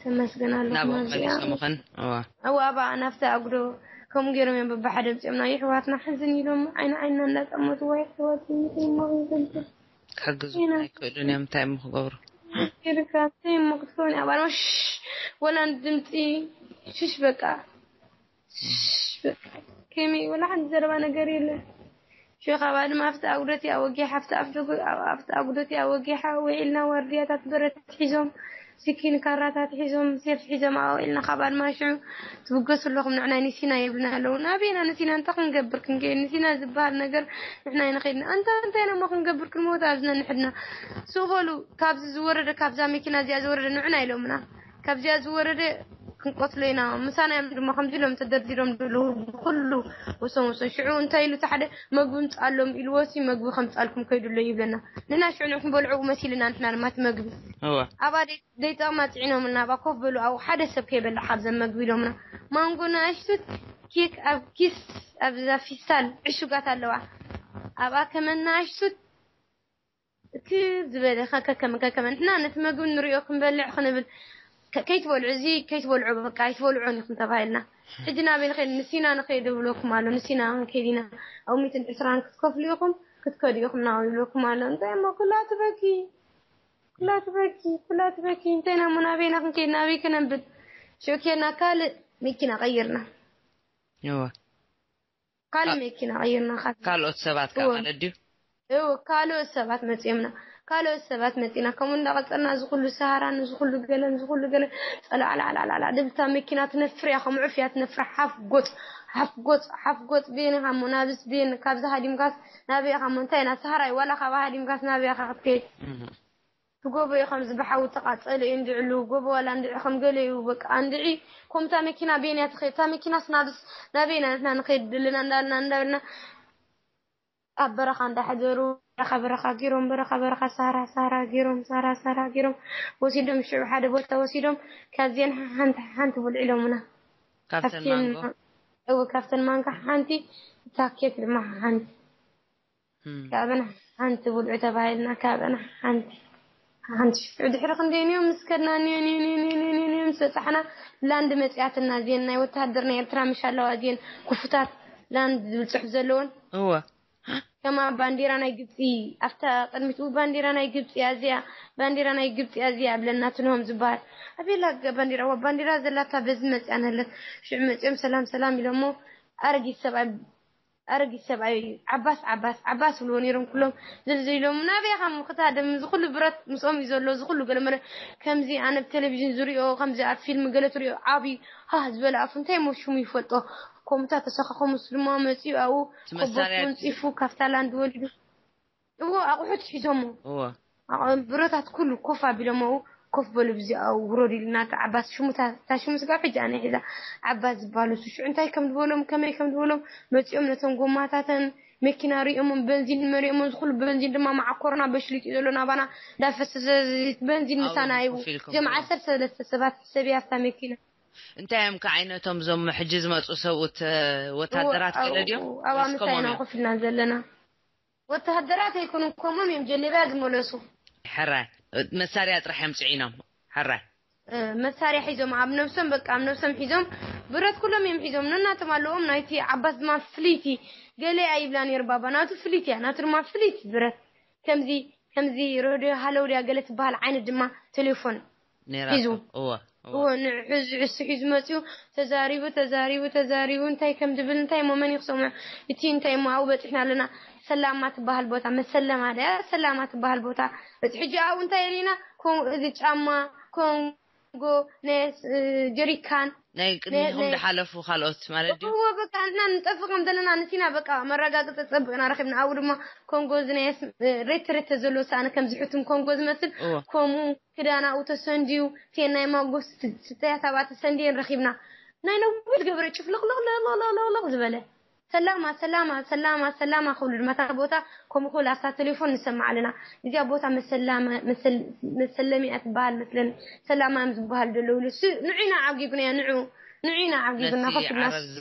ተመስገን ኣለኹ ናብኦም ናብዚኣ መሊሶምኽን እዋ ኣው ኣባ ናፍቲ ኣጉዶ ከምኡ ገይሮም እዮም በብሓደ ምፅኦም ናይ ይሕዋትና ሕዝን ኢሎም ዓይኒ ዓይንና እንዳጠመቱ ወይ ሕዋት ይሞ ይዘንቱ ክሕግዙ ኢና። ኣይክእሉን እዮም እንታይ እሞ ክገብሩ ጌርካ እንታይ እሞ ክትከውን እያ ባልማ ሽሽ ወላ ድምፂ ሽሽ በቃ ሽሽ በቃ ከመይ ወላ ሓንቲ ዘረባ ነገር የለን ሽኻ ባድማ ኣብቲ ኣጉደት እያ ወጊሓ ኣብቲ ኣፍ ደጎ- ኣብቲ ኣጉደት እያ ወጊሓ ውዒልና ዋርድያታት በረት ሒዞም ስኪን ካራታት ሒዞም ሴፍ ሒዞም ኣውዒልና ካብ ኣድማ ሽዑ ትብገሱ ኣለኹም ንዕናይ ንሲና ይብልና ኣለዉ ናበይና ንሲና እንታይ ክንገብር ክንከይድ ንሲና ዝበሃል ነገር ንሕና ይንኸይድና ኣንታ እንታይ ነሞ ክንገብር ክንሞት ኣብዝነ ንሕድና ስቕ በሉ ካብዚ ዝወረደ ካብዛ መኪና እዚኣ ዝወረደ ንዑና ኢሎምና ካብዚኣ ዝወረደ ክንቆትሎ ኢና። ምሳና እዮም ድማ ከምዚ ኢሎም ተደርዲሮም ዘለዉ ብኩሉ ወሰን ወሰን። ሽዑ እንታይ ኢሉ እቲ ሓደ፣ "መግቢ ምጻሎም" ኢልዎ ሲ፣ "መግቢ ከምጻልኩም ከይዱ ኣሎ" ይብለና። ንና ሽዑ ንዕኹም በልዕኡ መሲልና ንሕና ድማ እቲ መግቢ። እወ ኣብኣ ደይ-፣ ደይጠቕማ ጽዒኖምና፣ ኣብኣ ኮፍ በሉ፣ ኣብኡ ሓደ ሰብ ከይበልዕ ካብዘን መግቢ ኢሎምና። ማንጎ ንኣሽቱት፣ ኬክ ኣብ ኪስ፣ ኣብዛ ፊስታል ዕሹጋት ኣለዋ። ኣብኣ ከመን ንኣሽቱት፣ ክብ ዝበለ ከከከም ከከመ። ንሕና ነቲ መግቢ ንሪኦ ክንበልዕ ክንብል፣ "ከ-፣ ከይትበልዑ፣ እዚ ከይትበልዑ፣ በቃ ኣይትበልዑን ኢኹም" ተባሂልና። ሕጂ ናበይ ንኸይድ? ንሲና ንኸይድ ይብለኩም ኣሎ። ንሲና ክንከይድ ኢና። ኣብ ሚእትን ዕስራን ክትከፍሉ ኢኹም፣ ክትከዱ ኢኹም ናበይ ይብለኩም ኣሎ። እንታይ እሞ ኩላ ትበኪ፣ ኩላ ትበኪ፣ ኩላ ትበኪ። እንታይ ኢና እሞ ናበይና ክንከይድ? ናበይ ከነንብት? ሽዑ ኬድና ካልእ መኪና ቀይርና። እወ ካልእ መኪና ቀይርና። ካልእ ካልኦት ሰባት ከኣ እወ። ማለት ድዩ? እው ካልኦት ሰባት መጺኦምና። ካልኦት ሰባት መጺና። ከምኡ እንዳቐጸልና እዚ ኩሉ ሰሃራን፣ እዚ ኩሉ ገለን፣ እዚ ኩሉ ገለን ጸላዕላዕላዕላዕ ድብታ መኪና ትነፍር እያ። ከም ዑፍ እያ ትነፍር። ሓፍ ጎጽ፣ ሓፍ ጎጽ፣ ሓፍ ጎጽ። ቤን ኢኻ እሞ ናብስ ቤን ካብዚ ሃዲምካስ ናበይ ኢኻ እሞ? እንታይ ኢና ሰሃራይ ዋላ ካብ ሃዲምካስ ናበይ ኢኻ ክትከይድ? እህ። እቲ ጎቦ እዩ ከምዚ ብሓዊ ተቓጸለ እዩ እንድዕሉ። ጎቦ ዋላ እንድዒ ከም ገለ እዩ በቃ እንድዒ። ከምታ መኪና ቤን እያ ትኸይድ። እታ መኪናስ ናብስ ናበይ ኢና ንሕና ንኸይድ ዘለና እንዳልና እንዳበልና ኣብ በረኻ እንዳሕደሩ በረኻ በረኻ ገይሮም በረኻ በረኻ ሳራ ሳራ ገይሮም ሳራ ሳራ ገይሮም ወሲዶም ሽዑ ሓደ ቦታ ወሲዶም ካብዚአን ሓንቲ ሓንቲ ብልዒሎምና። ካብተን ካብተን ማንጎ እው ካብተን ማንጎ ሓንቲ፣ እታ ኬክ ድማ ሓንቲ። እም። ካብን ሓንቲ ብልዑ ተባሂልና ካብን ሓንቲ ሓንቲ ሽዑ ድሕሪ ክንደይ እዮም ምስ ከድና ንዮ ንዮ ንዮ ንዮ ንዮ ንዮ ንዮ ምስ በጻሕና ላንድ መጽያትና እዚአን ናይ ወተሃደር ናይ ኤርትራ ምሽ ኣለዋ እዚአን ክፉታት ላንድ ዝብል ጽሑፍ ዘለዎን እወ ከማ ባንዲራ ናይ ግብጺ ኣብታ ቅድሚት ኡ ባንዲራ ናይ ግብጺ ኣዚያ ባንዲራ ናይ ግብጺ ኣዚያ ብለና ትንሆም ዝበሃል ኣቤላ ገ- ባንዲራ ዋ ባንዲራ ዘላታ በዚ መጽያ ነለት ሽዑ መጽዮም ሰላም ሰላም ኢሎሞ ኣረጊት ሰብኣይ ኣረጊት ሰብኣይ እዩ። ዓባስ ዓባስ ዓባስ ብልዎ ነይሮም ኩሎም ዝልዝሉ ኢሎም ናበይ ኢኻ እሞ ክታደም እዚ ኩሉ ብረት ምስኦም እዩ ዘሎ እዚ ኩሉ ገለመለ ከምዚ ኣነ ኣብ ቴሌቪዥን ዝሪኦ ከምዚ ኣብ ፊልም ገለ ትሪኦ ዓብዩ ሃህ ዝበለ ኣፉ እንታይ እሞ ሽሙ ይፈልጦ ከምታ ተሰኻኸሙስ ድማ መፂኡ ኣብኡ እቲ መሳርያ ኮቦርቱ ወንፂፉ ካፍታ ላንድ ወሊዱ እዎ ኣቑሑት ሒዞሞ እወ ኣቑ- ብረታት ኩሉ ኮፍ ኣቢሎሞ ኣብኡ ኮፍ በሉ ብዚ ኣብኡ ውረዱ ኢሉና እታ ዓባስ ሽሙ እታ እታ ሽሙ ስጋብ ሕጂ ኣነ ሒዛ ዓባስ ዝበሃሉ እሱ ሽዑ እንታይ ከም ዝበሎም ከመይ ከም ዝበሎም መፂኦም ነቶም ጎማታተን መኪና ሪኦሞም በንዚን መሪኦሞም ዝኩሉ በንዚን ድማ መዓኮርና በሽሊጡ እዩ ዘሎ ናባና እንዳፈሰሰ በንዚን ምሳና ኣብኡ ይቡ ኮፍ ኢልኩም ጀምዓ ትሪኡ። ሰብ ሰለስተ ሰባት ሕሰብ እያ ኣብታ መኪና እንታይ እዮም ከ ዓይነቶም እዞም ሕጂ ዝመፁ ሰብኡት እ፣ ወታደራት እዎ፣ ገለ ድዮም ኣብኡ፣ ኣብኣ ወይስ ምሳይ ከምኦም ኢና እዮም? ኮፍ ኢልና ዘለና ወተሃደራት ኣይኮኑን ከምኦም እዮም ጀሌብያ ዝመለሱ ሕራይ እ፣ መሳርያ ጥራሕ እዮም ፅዒኖም። ሕራይ እ፣ መሳርያ ሒዞም ኣብ ነብሶም በቃ ኣብ ነብሶም ሒዞም ብረት ኩሎም እዮም ሒዞም ነናቶም ኣለዎም ናይቲ ዓባስ ድማ ፍልይቲ ገለ ኣይብላ ነይሩ ባባ ናቱ ፍልይቲ እያ ናቱ ድማ ፍልይቲ ብረት ከምዚ ከምዚ ሬድዮ ሃለው ድያ ገለ ትበሃል ዓይነት ድማ ቴሌፎን ሒዙ ነይራቶም እወ እወ እዎ ንዕዚ ዕሱ ሒዙ መፅኡ ተዛሪቡ ተዛሪቡ ተዛሪቡ እንታይ ከም ዝብል እንታይ እሞ መን እዩ ክሰምዖ እቲ እንታይ እሞ ኣብኡ በፂሕና ኣለና ሰላማ ትበሃል ቦታ መሰለማ ድያ ሰላማ ትበሃል ቦታ በፂ ሕጂ ኣብኡ እንታይ ርኢና ኮ- እዚ ጫማ ኮንጎ ናይ ስ- ጀሪካን ናይ ቅድሚኹም ናይ- ዝሓለፉ ካልኦት ማለት ድዩ? እዎ በቃ ንሕና ንጠፍእ ከም ዘለና ንሲና በቃ መረጋገፂ ፀብቅና ረኪብና ኣብኡ ድማ ኮንጎ እዚ ናይ ስ- ሬት ሬት ዘሎ ሰኣነ ከም ዝሕትም ኮንጎ ዝመስል እዎ ከምኡ ክዳን ኣብኡ ተሰንድዩ ቴን ናይ ማጎስ ስ- ስተያት ኣብኣ ተሰንድየን ረኪብና ናይ ነዊሕ ገበረ ጭፍልቅልቅልቅልቅ ዝበለ ሰላማ ሰላማ ሰላማ ሰላማ ክብሉ ድማ እታ ቦታ ከምኡ ክብል ኣብታ ቴሌፎን ንሰማዕ ኣለና እዚኣ ቦታ መሰላማ መሰል- መሰለሚያ ትበሃል መስለኒ ሰላማ እዮም ዝበሃሉ ዘለዉ ኢሉ እሱ ንዑና ዓጊብናዮ ንዑ ንዑና ዓጊብና ነቲ ኮፍ ኢልና ዓረብ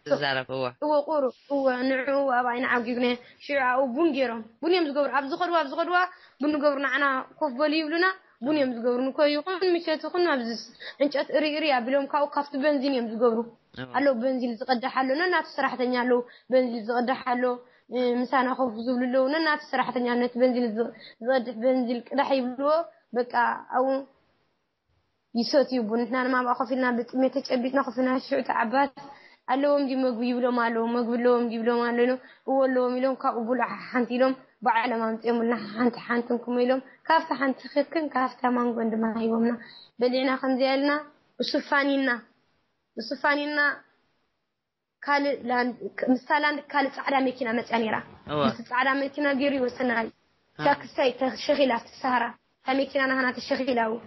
ዝዛረብ እወ እወ ቁሩ እወ ንዑ ኣብኣ ኢና ዓጊብናዮ ሽዑ ኣብኡ ቡን ገይሮም ቡን እዮም ዝገብሩ ኣብ ዝኸድዋ ኣብ ዝኸድዋ ቡን ንገብሩ ንዓና ኮፍ በሉ ይብሉና ቡን እዮም ዝገብሩ ንኮ ይኹን ምሸት ይኹን ኣብዚ ዕንጨት እሪ እሪ ኣቢሎም ካብኡ ካብቲ በንዚን እዮም ዝገብሩ እወ ኣሎ በንዚን ዝቐድሕ ኣሎ ነናቱ ሰራሕተኛ ኣለዉ በንዚን ዝቐድሕ ኣሎ እ፣ ምሳና ኮፍ ዝብሉ ኣለዉ ነናቱ ሰራሕተኛ ነቲ በንዚን ዝ- ዝቐድሕ በንዚን ቅዳሕ ይብልዎ በቃ ኣብኡ ይሰትዩ ቡን ንሕና ድማ ኣብኣ ኮፍ ኢልና ብጥሜት ተጨቢጥና ኮፍ ኢልና ሽዑ ተዓባት ኣለዎም ድዩ መግቢ ይብሎም ኣለዉ መግቢ ኣለዎም ድዩ ይብሎም ኣሎ ኢሎም እዎ ኣለዎም ኢሎም ካብኡ ብሉዕ ሓንቲ ኢሎም ባዕሎም ኣምፅኦምልና ሓንቲ ሓንቲ እንኩሞ ኢሎም ካብታ ሓንቲ ክክን ካብታ ማንጎን ድማ ሂቦምና በሊዕና ከምዚኣ ኢልና እሱ ፋኒና እሱ ፋኒና ካልእ ላንድ ምስታ ላንድ ካልእ ፃዕዳ መኪና መፅያ ነይራ እወ ምስ ፃዕዳ መኪና ገይሩ ይወሰና እ። ታክሳይ ተሸኺላ ኣብቲ ሰሃራ እታ መኪና ናህና ተሸኺላ ኣብኡ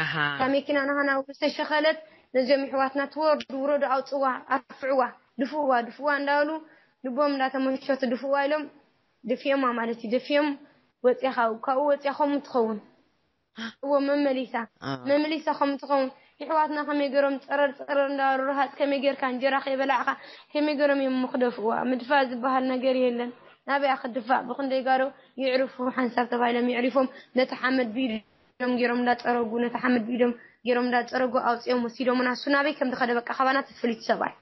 ኣሃ እታ መኪና ናሃና ምስ ተሸኸለት፣ ነዚኦም ይሕዋትና ትወርዱ ውረዱ፣ ኣውፅዋ፣ ኣርፍዕዋ፣ ድፍዋ ድፍዋ እንዳበሉ ልቦም እንዳተመሸቱ ድፍዋ ኢሎም ደፊኦማ ማለት እዩ። ደፊኦም ወፂኻ ካብኡ ወፂያ ከምኡ ትኸውን። እዎ መመሊሳ አ- መመሊሳ ከምኡ ትኸውን። ይሕዋትና ከመይ ገይሮም ፀረር ፀረር እንዳበሉ፣ ረሃፅ ከመይ ጌርካ እንጀራ ከይበላዕካ ከመይ ገይሮም እዮም ምክደፍዋ? ምድፋእ ዝበሃል ነገር የለን። ናበያ ክድፋእ? ብክንደይ ጋዶ ይዕርፉ ሓንሳብ ተባሂሎም ይዕሪፎም። ነቲ ሓመድ ብኢዶም ገይሮም እንዳፀረጉ ነቲ ሓመድ ብኢዶም ገይሮም እንዳፀረጉ ኣውፅኦም ወሲዶምና። እሱ ናበይ ከም ዝኸደ በቃ ካባና ተፈሊጡ ሰብኣይ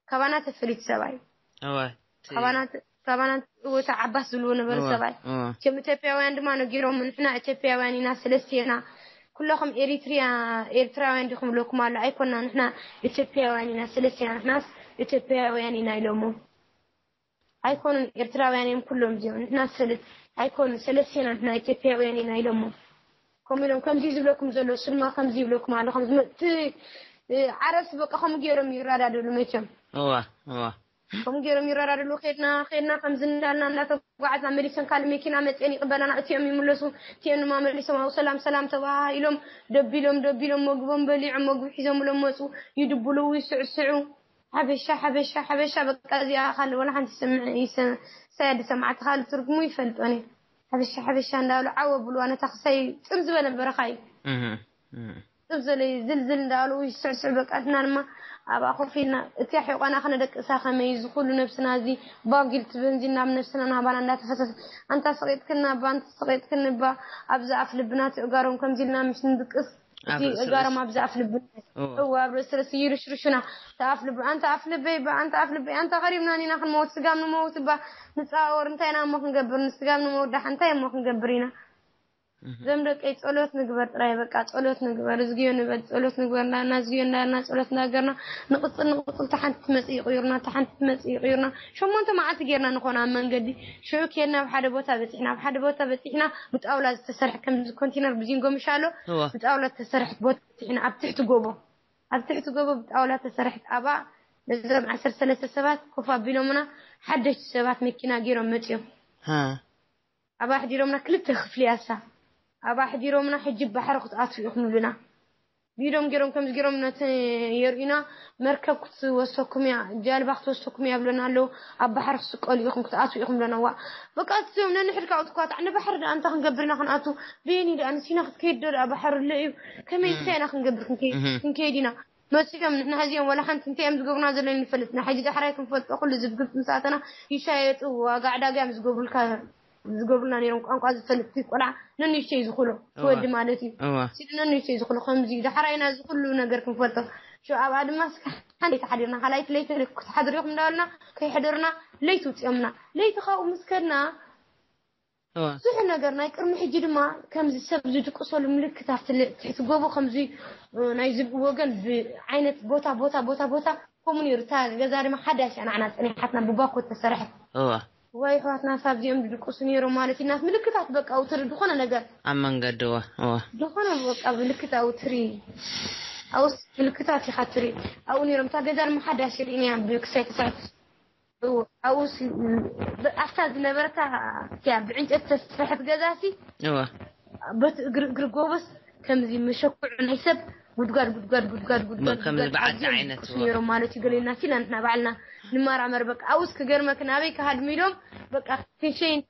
ካባና ተፈሊጡ ሰብኣይ እወ ካባና ካባና እወታ ዓባስ ዝብልዎ ነበሩ እወ ሰብኣይ። እወ እቶም ኢትዮጵያውያን ድማ ነጊሮም፣ ንሕና ኢትዮጵያውያን ኢና ስለስቴና። ኩለኹም ኤሪትሪያ ኤርትራውያን ዲኹም ብለኩም ኣሎ። ኣይኮና፣ ንሕና ኢትዮጵያውያን ኢና ስለስቴና። ንሕናስ ኢትዮጵያውያን ኢና ኢሎሞ። ኣይኮኑን ኤርትራውያን እዮም ኩሎም እዚኦም። ንሕና ስለ ኣይኮኑን ስለስቴና፣ ንሕና ኢትዮጵያውያን ኢና ኢሎሞ። ከምኡ ኢሎም ከምዚ ዝብለኩም ዘሎ እሱ ድማ ከምዚ ይብለኩም ኣሎ። ከምዚ መ- እቲ ዓረስ በቃ ከምኡ ገይሮም ይረዳደሉ መቸም እወ እወ ከምኡ ገይሮም ይረዳድሉ። ከድና ከድና ከምዚ እንዳልና እንዳተጓዓዝና መሊሰን ካልእ መኪና መፅአን ይቕበላና። እቲኦም ይምለሱ፣ እቲኦም ድማ መሊሶም ኣብኡ ሰላም ሰላም ተባሂሎም ደቢሎም ደቢሎም መግቦም በሊዖም መግቢ ሒዞምሎም መፁ። ይድብሉ ይስዕስዑ። ሓበሻ ሓበሻ ሓበሻ በቃ እዚኣ ካል ወላ ሓንቲ ይሰምዕ ይሰ- ሳያ ዝሰማዕቲ ካልእ ትርጉሙ ይፈልጦን እዩ። ሓበሻ ሓበሻ እንዳበሉ ዓው ኣብልዋ ነታ ክሳይ ፅም ዝበለ በረኻ እዩ። እህ እህ ጥብ ዘለ ዝልዝል እንዳሉ ይስዕስዕ። በቃ ንሕና ድማ ኣብኣ ኮፍ ኢልና እቲያ ሒቆና ክነደቅሳ ከመይ እዚ ኩሉ ነብስና እዚ ባጊልቲ በንዚን ናብ ነብስና ናባና እንዳተፈሰሰ ኣንታ ሰቂጥክና እባ ኣንታ ሰቂጥክን እባ ኣብዚ ኣፍ ልብና ትእጋሮም ከምዚ ኢልና ምሽ ንድቅስ እቲ ኣብ ርእሲ እጋሮም ርእሲ። ኣብዚ ኣፍ ልብና እወ። እወ ኣብ ርእሲ ርእሲ ይርሽርሹና እቲ ኣፍ ልብ ኣንታ ኣፍ ልበይ እባ ኣንታ ኣፍ ልበይ ኣንታ ቀሪብና ኢና ክንመውት ስጋብ ንመውት እባ ንፃወር እንታይ ኢና እሞ ክንገብር ንስጋብ ንመውት ዳሓ እንታይ እሞ ክንገብር ኢና። እህ እዞም ደቀይ ጸሎት ንግበር ጥራይ በቃ ጸሎት ንግበር እዝግዮ ንበል ጸሎት ንግበር እንዳና እዝግዮ እንዳና ጸሎት እንዳገርና ንቕጽል ንቕጽል ተሓንቲ ትመጽእ ይቕዩርና ተሓንቲ ትመጽእ ይቕዩርና ሸሞንተ መዓልቲ ጌርና ንኾና ኣብ መንገዲ ሽዑ ኬድና ኣብ ሓደ ቦታ በጺሕና ኣብ ሓደ ቦታ በጺሕና ብጣውላ ዝተሰርሐ ከምዚ ኮንቴነር ብዚንጎ ምሻሎ እወ ብጣውላ ዝተሰርሐት ቦታ በጺሕና ኣብ ትሕቲ ጎቦ ኣብ ትሕቲ ጎቦ ብጣውላ ተሰርሐት ኣባ ነዞም ዓሰርተ ሰለስተ ሰባት ኮፍ ኣቢሎምና ሓደሽቲ ሰባት መኪና ገይሮም መጺኦም ሃ ኣብ ኣሕዲሮምና ክልተ ክፍሊ ያሳ ኣብ ኣሕዲሮምና ሕጂ ባሕሪ ክትኣትዉ ኢኹም ይብሉና። ብኢዶም ገይሮም ከምዚ ገይሮም ነቲ የርእዩና መርከብ ክትወሰኩም እያ ጃልባ ክትወሰኩም እያ ብለና ኣለዉ። ኣብ ባሕሪ ክትስቀሉ ኢኹም ክትኣትዉ ኢኹም ብለና ዋ በቃ እዚኦም ነንሕድካ ኣውትኳታዕ ንባሕሪ ደኣ እንታይ ክንገብር ኢና ክንኣቱ ብየኒ ደኣ ንሲና ክትከይድ ዶ ደኣ ባሕሪ ኣሎ እዩ ከመይ እንታይ ኢና ክንገብር ክንከይድ ኢና መፂኦም ንሕና ሕዚኦም ዋላ ሓንቲ እንታይ እዮም ዝገብሩና ዘለዉ ንፈልጥና ሕጂ ዳሕራይ ክንፈልጦ ኩሉ ዝብግብ ምሳተና ይሻየጡ ዋጋ ዕዳጋ እዮም ዝገብሩልካ ዝገብሩልና ነይሮም ቋንቋ ዝፈልጥ ቆልዓ ነንሽተይ ዝኽሎ ወዲ ማለት እዩ እዋ ሲሉ ነንሽተይ ዝኽሎ ከምዚ እዩ ዳሕራይና እዚ ኩሉ ነገር ክንፈልጦ ሽ ኣብኣ ድማ እስከ ሓንቲ ተሓዲርና ካልኣይቲ ለይቲ ክትሓድር ኢኹም እንዳበልና ከይሕደሩና ለይቲ ውፅኦምና ለይቲ ካብኡ ምስ ከድና እዋ ብዙሕ ነገር ናይ ቅድሚ ሕጂ ድማ ከምዚ ሰብ ዝድቅሰሉ ምልክት ኣብቲ ል- ትሕቲ ጎቦ ከምዚ እ፣ ናይ ዝብኢ ወገን ብዓይነት ቦታ ቦታ ቦታ ቦታ ከምኡ ነይሩ እታ ገዛ ድማ ሓዳሽ እያ ንዓና ፀኒሓትና ብባኮ ተሰርሐት እዋ ወይ ኣሕዋትና ካብዚኦም ዝድቅሱ ነይሮም ማለት እዩ ናት ምልክታት በቃ ኣውትሪ ዝኾነ ነገር ኣብ መንገዲ እዋ እዋ ዝኾነ በቃ ምልክት ኣውትሪ ኣውስ ምልክታት ኢኻ ትሪ ኣብኡ ነይሮም እታ ገዛ ድማ ሓዳሽ ርኢንያ ብክሳይ ክሳት ኣብኡስ ኣብታ ዝነበረታ እቲያ ብዕንጨት ተሰርሐት ገዛ ሲ እዋ በቲ እግሪ እግሪ ጎበስ ከምዚ መሸኩዕ ናይ ሰብ ጉድጓድ ጉድጓድ ጉድጓድ ጉድጓድ ከምዚ ጉድጓድ በዓቲ ኣዝዮም ዓይነት ዝድቅሱ እዋ። ነይሮም ማለት እዩ ገለ ኢልና ሲ ኢና ንሕና ባዕልና ንመራመር በቃ ኣብኡስ ክገርመክ ናበይ ክሃድሙ ኢሎም በቃ ክንሸይን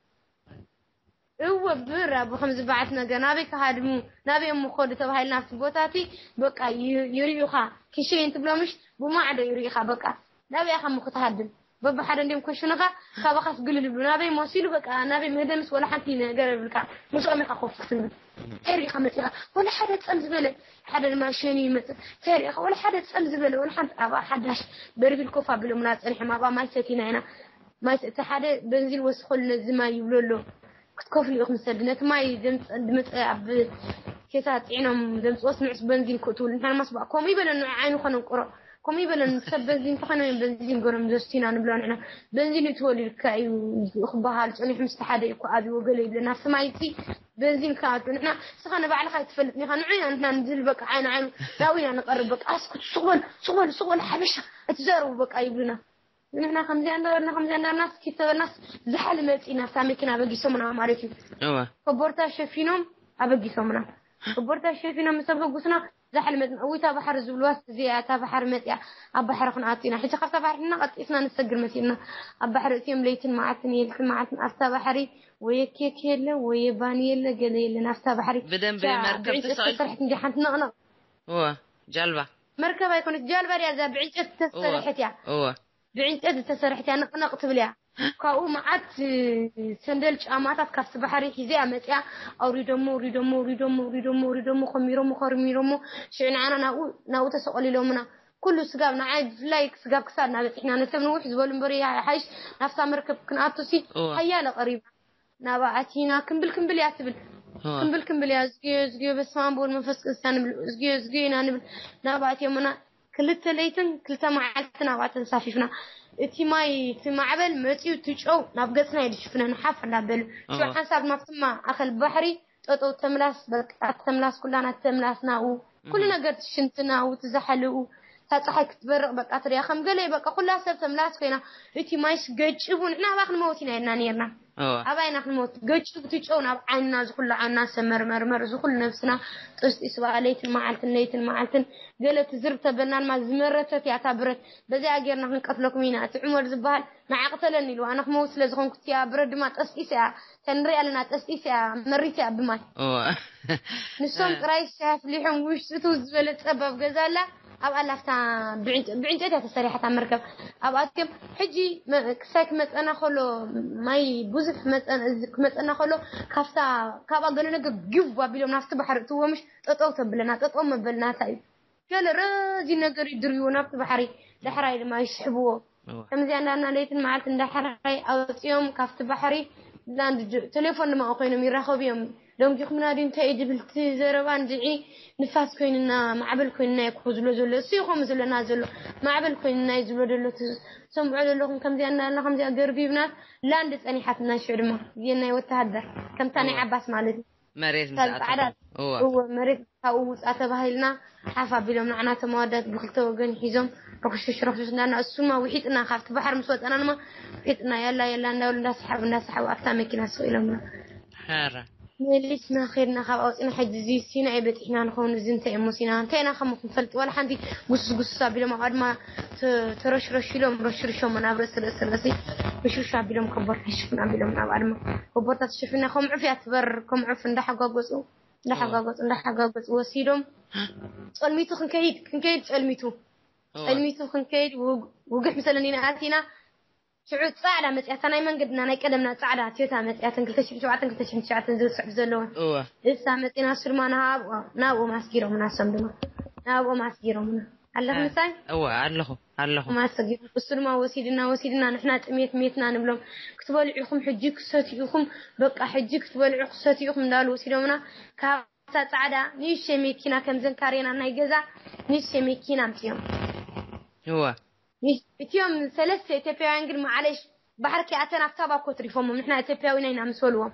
እወ ብር ኣብ ከምዚ በዓት ነገር ናበይ ክሃድሙ ናበይ እሞ ክኸዱ ተባሂልና ኣብቲ ቦታ እቲ በቃ ይ- ይርእዩኻ ክንሸይን ትብሎምሽ ብማዕዶ ይርእዩኻ በቃ ናበይ ኢኻ እሞ ክትሃድም በብሓደ እንዲም ኮሽንኻ ካባኻስ ግልል ይብሉ ናበይ መሲሉ በቃ ናበይ ምህደምስ ወላ ሓንቲ ነገር የብልካ ምስኦም ኢኻ ኮፍ ክትብል እንታይ ርኢኻ መፂኻ ወላ ሓደ ፀም ዝበለ ሓደ ድማ ሸኒ ይመፅእ እንታይ ርኢኻ ወላ ሓደ ፀም ዝበለ ወላ ሓንቲ ኣብኣ ሓዳሽ በርቢል ኮፍ ኣቢሎምና ፀኒሖም ኣብኣ ማይ ሰቲና ኢና ማይ እቲ ሓደ በንዚን ወስኸሉ ነዚ ማይ ይብሎ ኣሎ ክትከፍሉ ኢኹም ሰዲ ነቲ ማይ ዘምፅ- ዝመፀ ኣብ ኬሳ ፅዒኖም ዘምፅኦስ ንዑስ በንዚን ክእትውሉ ንሕና ማስ በቃ ከምኡ ይበለኒ ንዑ ዓይኑ ከነንቅሮ ከምኡ ይበለኒ ሰብ በንዚን ተኾይኖም እዮም በንዚን ገሮም ዘስቲና ንብሎ ንሕና በንዚን ይትወሉ ኢልካ እዩ ክበሃል ፀኒሑ ምስቲ ሓደ እዩ ክኣብዎ ገለ ይብለና ኣብቲ ማይ እቲ በንዚን ክኣቱ ንሕና እስኻ ንባዕልኻ ኣይትፈልጥን ኢኻ ንዑ ኢና ንሕና ንዝብል በቃ ዓይኑ ዓይኑ ናብኡ ኢና ንቐርብ በቃ ኣስኩት ሱቕ በል ሱቕ በል ሱቕ በል ሓበሻ ኣይትዛረቡ በቃ ይብሉና ንሕና ከምዚኣ እንዳበልና ከምዚኣ እንዳበልና እስኪ ተበልናስ ዝሓሊ መፂና ኣብታ መኪና ኣበጊሶምና ማለት እዩ እዋ ኮቦርታ ሸፊኖም ኣበጊሶምና ኮቦርታ ሸፊና ምስ ኣበጉስና ዛሕሊ መፅና። እውይ እታ ባሕሪ ዝብልዋስ እዚኣ እታ ባሕሪ መፅያ፣ ኣብ ባሕሪ ክንኣቱ ኢና። ሕጂ ካብታ ባሕሪ እናቐጢፍና ንሰግር መሲልና ኣብ ባሕሪ እትዮም ለይትን መዓልትን የልትን መዓልትን ኣብታ ባሕሪ ወየ ኬክ የለ ወየ ባኒ የለ ገለ የለን ኣብታ ባሕሪ። ብደንቢ ብቻ መርከብ ብዕንጨይቲ ተሳኢሉ። ዝተሰርሐት እንዲሓንቲ ነቕነቕ እወ ጃልባ መርከብ ኣይኮነት ጃልባ ድያ እዛ ብዕንጨይቲ ዝተሰርሐት እያ። እወ ብዕንጨይቲ ዝተሰርሐት እያ፣ ነቕነቕ ትብል እያ። ካብኡ መዓት ሰንደል ጫማታት ካብቲ ባሕሪ ሒዘ እያ መፅያ። ኣውሪዶሞ ኣውሪዶሞ ኣውሪዶሞ ኣውሪዶሞ ኣውሪዶሞ ከሚሮሞ ከርሚሮሞ ሽዑ ንዓና ናብኡ ናብኡ ተሰቐሉ ኢሎምና። ኩሉ ስጋብ ንዓይ ብፍላይ ስጋብ ክሳድ እናበፅሕና ነቶም ንውሕ ዝበሉ እምበር እያ ሓይሽ ናብታ መርከብ ክንኣቱ ሲ እወ ሓያለ ቀሪባ ናብኣ ኣቲና ክምብል ክምብል እያ ትብል። እወ ክምብል ክምብል እያ እዝግዮ እዝግዮ በስመ ኣብ ወወልድ መንፈስ ቅዱስ ኢና ንብል እዝግዮ እዝግዮ ኢና ንብል ናብኣ ኣትዮምና። ክልተ ለይትን ክልተ መዓልትን ኣብኣ ተንሳፊፍና። እቲ ማይ እቲ ማዕበል መፂኡ እቲ ጨው ናብ ገፅና እዩ ዝሽፍነና ሓፍ እንዳበሉ ሽዑ እወ ሓንሳብ ናብቲ ማእኸል ባሕሪ ጠጠው ተምላስ በቃ ተምላስ ኩላና ተምላስ ናብኡ ኩሉ ነገር ትሽንቲ ናብኡ ትዛሓልኡ እታ ፀሓይ ክትበርቕ በቃ ትሪያ ከም ገለ በቃ ኩላ ሰብ ተምላስ ኮይና። እቲ ማይስ ገጭቡ ንሕና ኣብኣ ክንመውት ኢና ኢልና ነርና። እወ ኣባይና ክንሞት ገጭ ትጨው ናብ ዓይንና ዝኩሉ ዓይንና ሰመርመርመር ዝኩሉ ነብስና ጥስጢስ በኣ ለይትን መዓልትን ለይትን መዓልትን። ገለ ትዝር ተበልና ድማ ዝመረተት እያ እታ ብረት። በዚኣ ጌርና ክንቀትለኩም ኢና እቲ ዑመር ዝበሃል ንዓቕተለኒ ኢሉ ኣነ ክመውት ስለ ዝኾንኩ እቲኣ ብረት ድማ ጠስጢስ እያ ተንሪኣ ኣለና ጠስጢስ እያ መሪት እያ ብማይ። እወ ንሶም ጥራይ ሻሂ ኣፍሊሖም ውሽጡ ትው ዝበለ ጸባብ ገዛ ኣላ። ኣብ ኣላፍታ ብዕንጨ- ብዕንጨይቲ እያ ተሰሪሓታ መርከብ። ኣብኣትዮም ሕጂ መ- ክሳይ ክመፀና ከሎ ማይ ብዙሕ ክመፀ- ክመፀና ከሎ ካብታ ካብኣ ገለ ነገር ግብ ኣቢሎም ናብቲ ባሕሪ እትዎ ምሽ ጠጠው ተብለና ጠጠው መበልና እንታይ እዩ ገለ ረዚ ነገር ይድርይዎ ናብቲ ባሕሪ ዳሕራይ ድማ ይስሕብዎ። እወ ከምዚኣ እንዳና ለይትን መዓልትን ዳሕራይ ኣውፅኦም ካብቲ ባሕሪ ላንድ ጅ- ቴሌፎን ድማ ኮይኖም ይራኸቡ እዮም። ደንጊኹምና ድዩ እንታይ እዩ ዝብል እቲ ዘረባ እንድዒ ንፋስ ኮይንና ማዕበል ኮይንና እዩ ክዝሎ ዘሎ እሱ ይኸም ዘለና ዘሎ ማዕበል ኮይንና እዩ ዝብሎ ዘሎ ትሰምዖ ዘለኹም ከምዚኣ እንዳና ከምዚኣ ገርቢብና ላንድ ፀኒሓትና ሽዑ ድማ ግዜ ናይ ወተሃደር ከምታ ናይ ዓባስ ማለት እዩ መሬት ካብ ምስ ፃዕዳ ኣተኹም እወ እወ መሬት ካብኡ ውፃ ተባሂልና ሓፍ ኣቢሎም ንዓና ተመዋዳት ብክልተ ወገን ሒዞም ረክሽሽ ረክሽሽ እንዳና እሱማ ውሒጥና ካብቲ ባሕር ምስ ወፀና ድማ ውሒጥና ያላ ያላ እንዳበሉ እንዳሰሓቡ እንዳሰሓቡ ኣብታ መኪና ስቕ ኢሎምና ሓራ መሊስና ከድና ካብ ኣውፅና ሕጂ እዚ ሲና እየ በፂሕና ንኸውን እዚ እንታይ እሞ ሲና እንታይ ኢና ከም ክንፈልጥ ዋላ ሓንቲ ጉስስ ጉስስ ኣቢሎም ኣብኣ ድማ ተ- ተረሽረሽ ኢሎም ረሽርሾም ናብ ርእሲ ርእሲ ርእሲ ርሽርሽ ኣቢሎም ከቦር ተሽፍን ኣቢሎም ኣብኣ ድማ ከቦርታ ተሸፊና ከም ዑፍ እያ ትበር ከም ዑፍ እንዳሓጓጎፁ እንዳሓጓጎፁ እንዳሓጓጎፁ ወሲዶም ጸልሚቱ ክንከይድ ክንከይድ ጸልሚቱ ጸልሚቱ ክንከይድ ውግ- ውግሕ ምሰለኒ ንኣቲና ሽዑ ጻዕዳ መጽያታ ናይ መንገድና ናይ ቀደምና ጻዕዳ ትዮታ መጽያትን ክልተ ሽሕን ሸውዓተን ክልተ ሽሕን ትሽዓተን ዝብል ጽሑፍ ዘለዋ እወ እሳ መጺና እሱ ድማ ናብኡ ናብኡ ማስጊሮምና እሶም ድማ ናብኡ ማስጊሮምና ኣለኽ ምሳይ እወ ኣለኹ ኣለኹ ማስጊሮም እሱ ድማ ወሲድና ወሲድና ንሕና ጥሜት ሜትና ንብሎም ክትበልዑ ኢኹም ሕጂ ክሰትዩ ኢኹም በቃ ሕጂ ክትበልዑ ክሰትዩ ኢኹም እንዳሉ ወሲዶምና ካብ እታ ጻዕዳ ንእሽተይ መኪና ከምዘን ካሬና ናይ ገዛ ንእሽተይ መኪና ኣምፅኦም እወ እቲኦም ሰለስተ ኢትዮጵያውያን ግን ማዓለሽ ባሕሪ ከይኣተን ኣብታ ባኮ ትሪፎሞም ንሕና ኢትዮጵያዊና ኢና ምስ በልዎም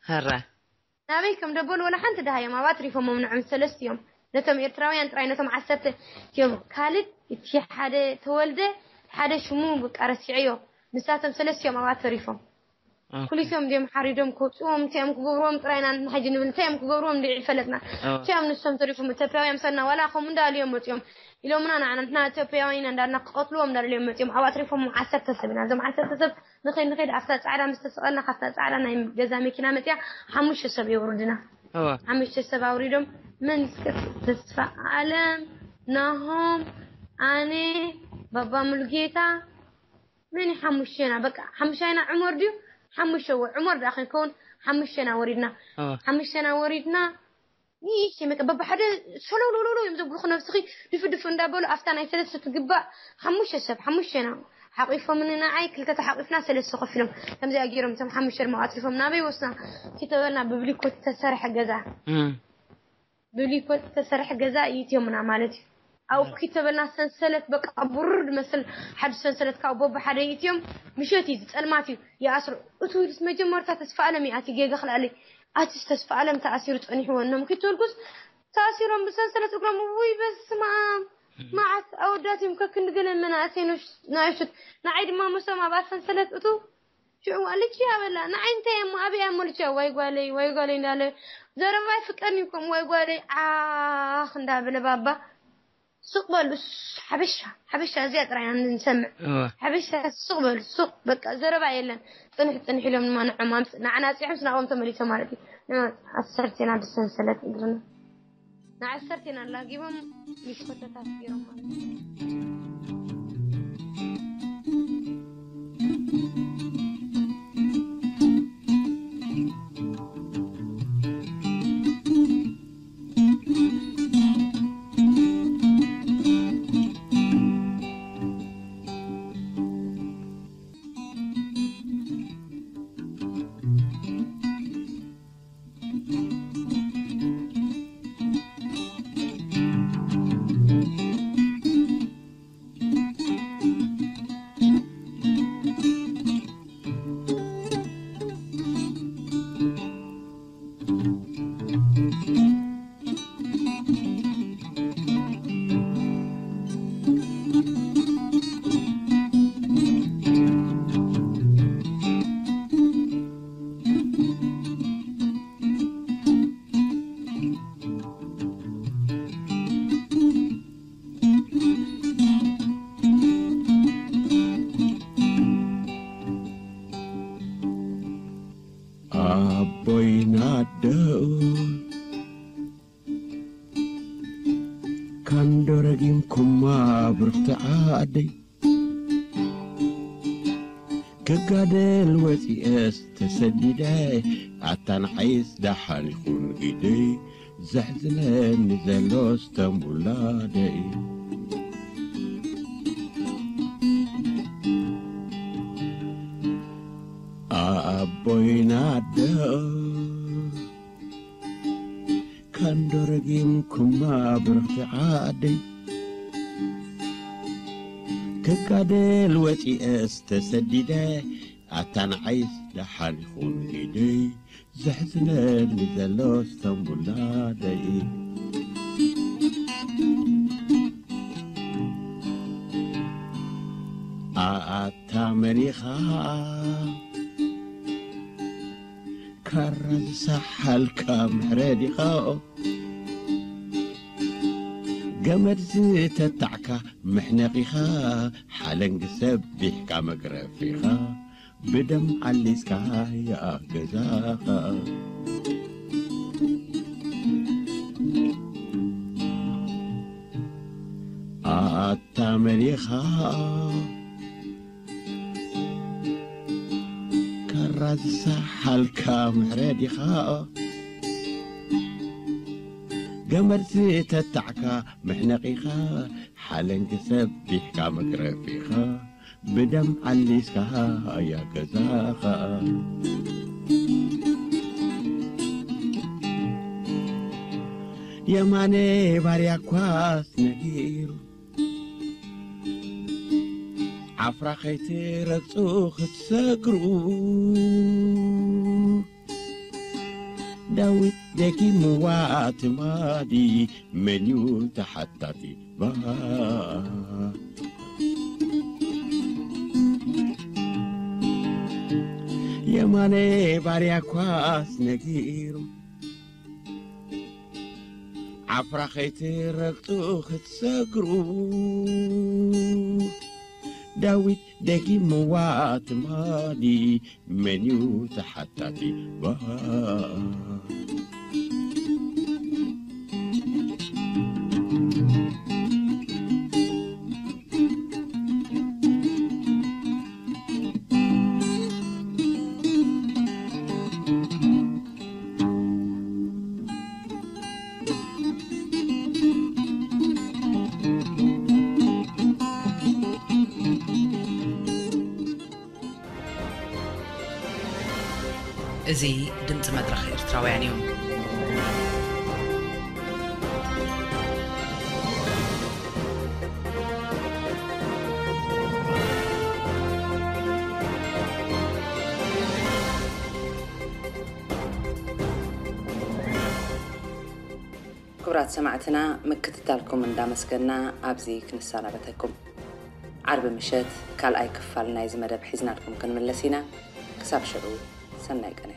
ሀራ ናበይ ከም ደበሉ ወላ ሓንቲ ደሃዮም ኣብኣ ትሪፎሞም ንዕም ሰለስቲኦም ነቶም ኤርትራውያን ጥራይ ነቶም ዓሰርተ እዮም ካልድ እቲ ሓደ ተወልደ ሓደ ሽሙ በቃ ረሲዐዮ ንሳቶም ሰለስቲኦም ኣብኣ ተሪፎም ኩሊቶም ድዮም ሓሪዶም ክወፅዎም እንታይ እዮም ክገብርዎም ጥራይና ንሕና ሕጂ ንብል እንታይ እዮም ክገብርዎም እንድዒ ፈለጥና እንታይ እዮም ንሶም ተሪፎም ኢትዮጵያውያን ምሳና ዋላ ከምኡ እንዳልዮም መፅኦም ኢሎምና ንዓና ንሕና ኢትዮጵያውያን ኢና እንዳልና ክቐትልዎም እንዳልዮም መፅኦም ኣብኣ ተሪፎም ዓሰርተ ሰብ ኢና እዞም ዓሰርተ ሰብ ንኸይድ ንኸይድ ኣብታ ፃዕዳ ምስ ተሰቐልና ካብታ ፃዕዳ ናይ ገዛ መኪና መፅያ ሓሙሽተ ሰብ የውርድና ሓሙሽተ ሰብ ኣውሪዶም መን ተስፋ ኣለም ናሆም ኣነ ባባ ሙሉጌታ መን ሓሙሽተና በቃ ሓሙሻይና ዕሞር ድዩ ሓሙሽተ ወ ዕሞር ደኣ ከይከውን ሓሙሽተና ወሪድና ሓሙሽተና ወሪድና ንእሽተይ መቀ በብሓደ ሰለውለውለውለው እዮም ዘብሉኹ ነብስኺ ድፍድፍ እንዳበሉ ኣብታ ናይ ሰለስተ ትግባእ ሓሙሽተ ሰብ ሓሙሽተና ሓቂፎምኒ ንዓይ ክልተ ተሓቂፍና ሰለስተ ኮፍ ኢሎም ከምዚኣ ገይሮም እቶም ሓሙሽተ ድማ ኣትሪፎም ናበይ ወስና እቲ ተበልና ብብሊኮት ዝተሰርሐ ገዛ ብሊኮት ዝተሰርሐ ገዛ ይእትዮምና ማለት እዩ ኣብኡ ኪድ ተበልና ሰንሰለት በቃ ብሩር ዝመስል ሓደ ሰንሰለት ካብ ቦቢ ሓደ ይእትዮም ምሸት እዩ ጸልማት እዩ ይኣስሩ እቱ ኢሉስ መጀመርታ ተስፋ ኣለም ይኣቲ ጌጋ ክልኣለይ ኣትስ ተስፋ ኣለም ተኣሲሩ ጸኒሕዎ እኖም ኪድ ተልኩስ ተኣሲሮም ብሰንሰለት እግሮም ውይ በስማም መዓት ኣወዳት እዮም ከክንዲ ገለ መናእሰይ ናእሽት ንዓይ ድማ መሶም ኣብኣ ሰንሰለት እቱ ሽዑ ልጅ ያበላ ንዓይ እንታይ እሞ ኣብያ እሞ ልጅ ወይ ጓለይ ወይ ጓለይ እንዳለ ዘረባ ይፍቀድኒ ከም ወይ ጓለይ ዓኽ እንዳበለ ባባ ሱቕ በሉ። ሓበሻ ሓበሻ እዚኣ ጥራይ ኢና ንሰምዕ። ሓበሻ ሱቕ በሉ ሱቕ በቃ ዘረባ የለን። ጽንሕ ጽንሕ ኢሎም ንማንዖም ኣምጽ ንዓና ኣጽሖም ስናቆም ተመሊሶም ማለት እዩ። ንመ- ኣሰርቴና ብሰንሰለት እግርና ንዓሰርቴና ኣላጊቦም ሚስኮተታት ገይሮም ማለት እዩ። ኣቦይና ኣደኡ ካንዶ ረጊምኩማ ብርኽቲ ዓደይ ክጋደል ወፂኤስ ተሰዲደ ኣታ ንዓይስ ደሓን ይኹን ግደይ ዘሕዝነኒ ዘሎስ ተንቡላደይ ኣቦይና ኣደኡ ካንዶ ረጊምኩማ ብርኽቲ ዓደይ ክጋደል ወፂኤስ ተሰዲደ ኣታ ንዓይስ ደሓን ይኹን ኢደይ ዘሕዝነኒ ዘሎ ስተንቡላደይ ኣታ መኒኻ ካራ ዝሰሓልካ ምሕረ ዲኻ ገመድ ዝተታዕካ ምሕነቒኻ ሓለንጊ ሰቢሕካ መግረፊኻ ብደም ዓሊስካ ያኣፍ ገዛኻ ኣታ መሊኻ ካራ ዝሰሓልካ ምሕረ ዲኻ ገመድ ዝተታዕካ ምሕነቒኻ ሓለንጊ ሰቢሕካ መግረፊኻ ብደም ዓሊስካ ያገዛኻ የማነ ባርያ ኳስ ነጊሩ ዓፍራ ከይትረግጹ ክትሰግሩ ዳዊት ደጊምዋ ትማሊ መን እዩ ተሓታቲ ባ የማነ ባርያ ኳስ ነጊሩ ዓፍራ ከይትረግጡ ክትሰግሩ ዳዊት ደጊምዋ ትማሊ መን እዩ ተሓታቲ ባ እዚ ድምፂ መድረኽ ኤርትራውያን እዩ። ክቡራት ሰማዕትና ምክትታልኩም እንዳመስገና ኣብዚ ክንሰናበተኩም። ዓርቢ ምሸት ካልኣይ ክፋል ናይዚ መደብ ሒዝናልኩም ክንምለስ ኢና። ክሳብ ሽዑ ሰናይ ቅነ።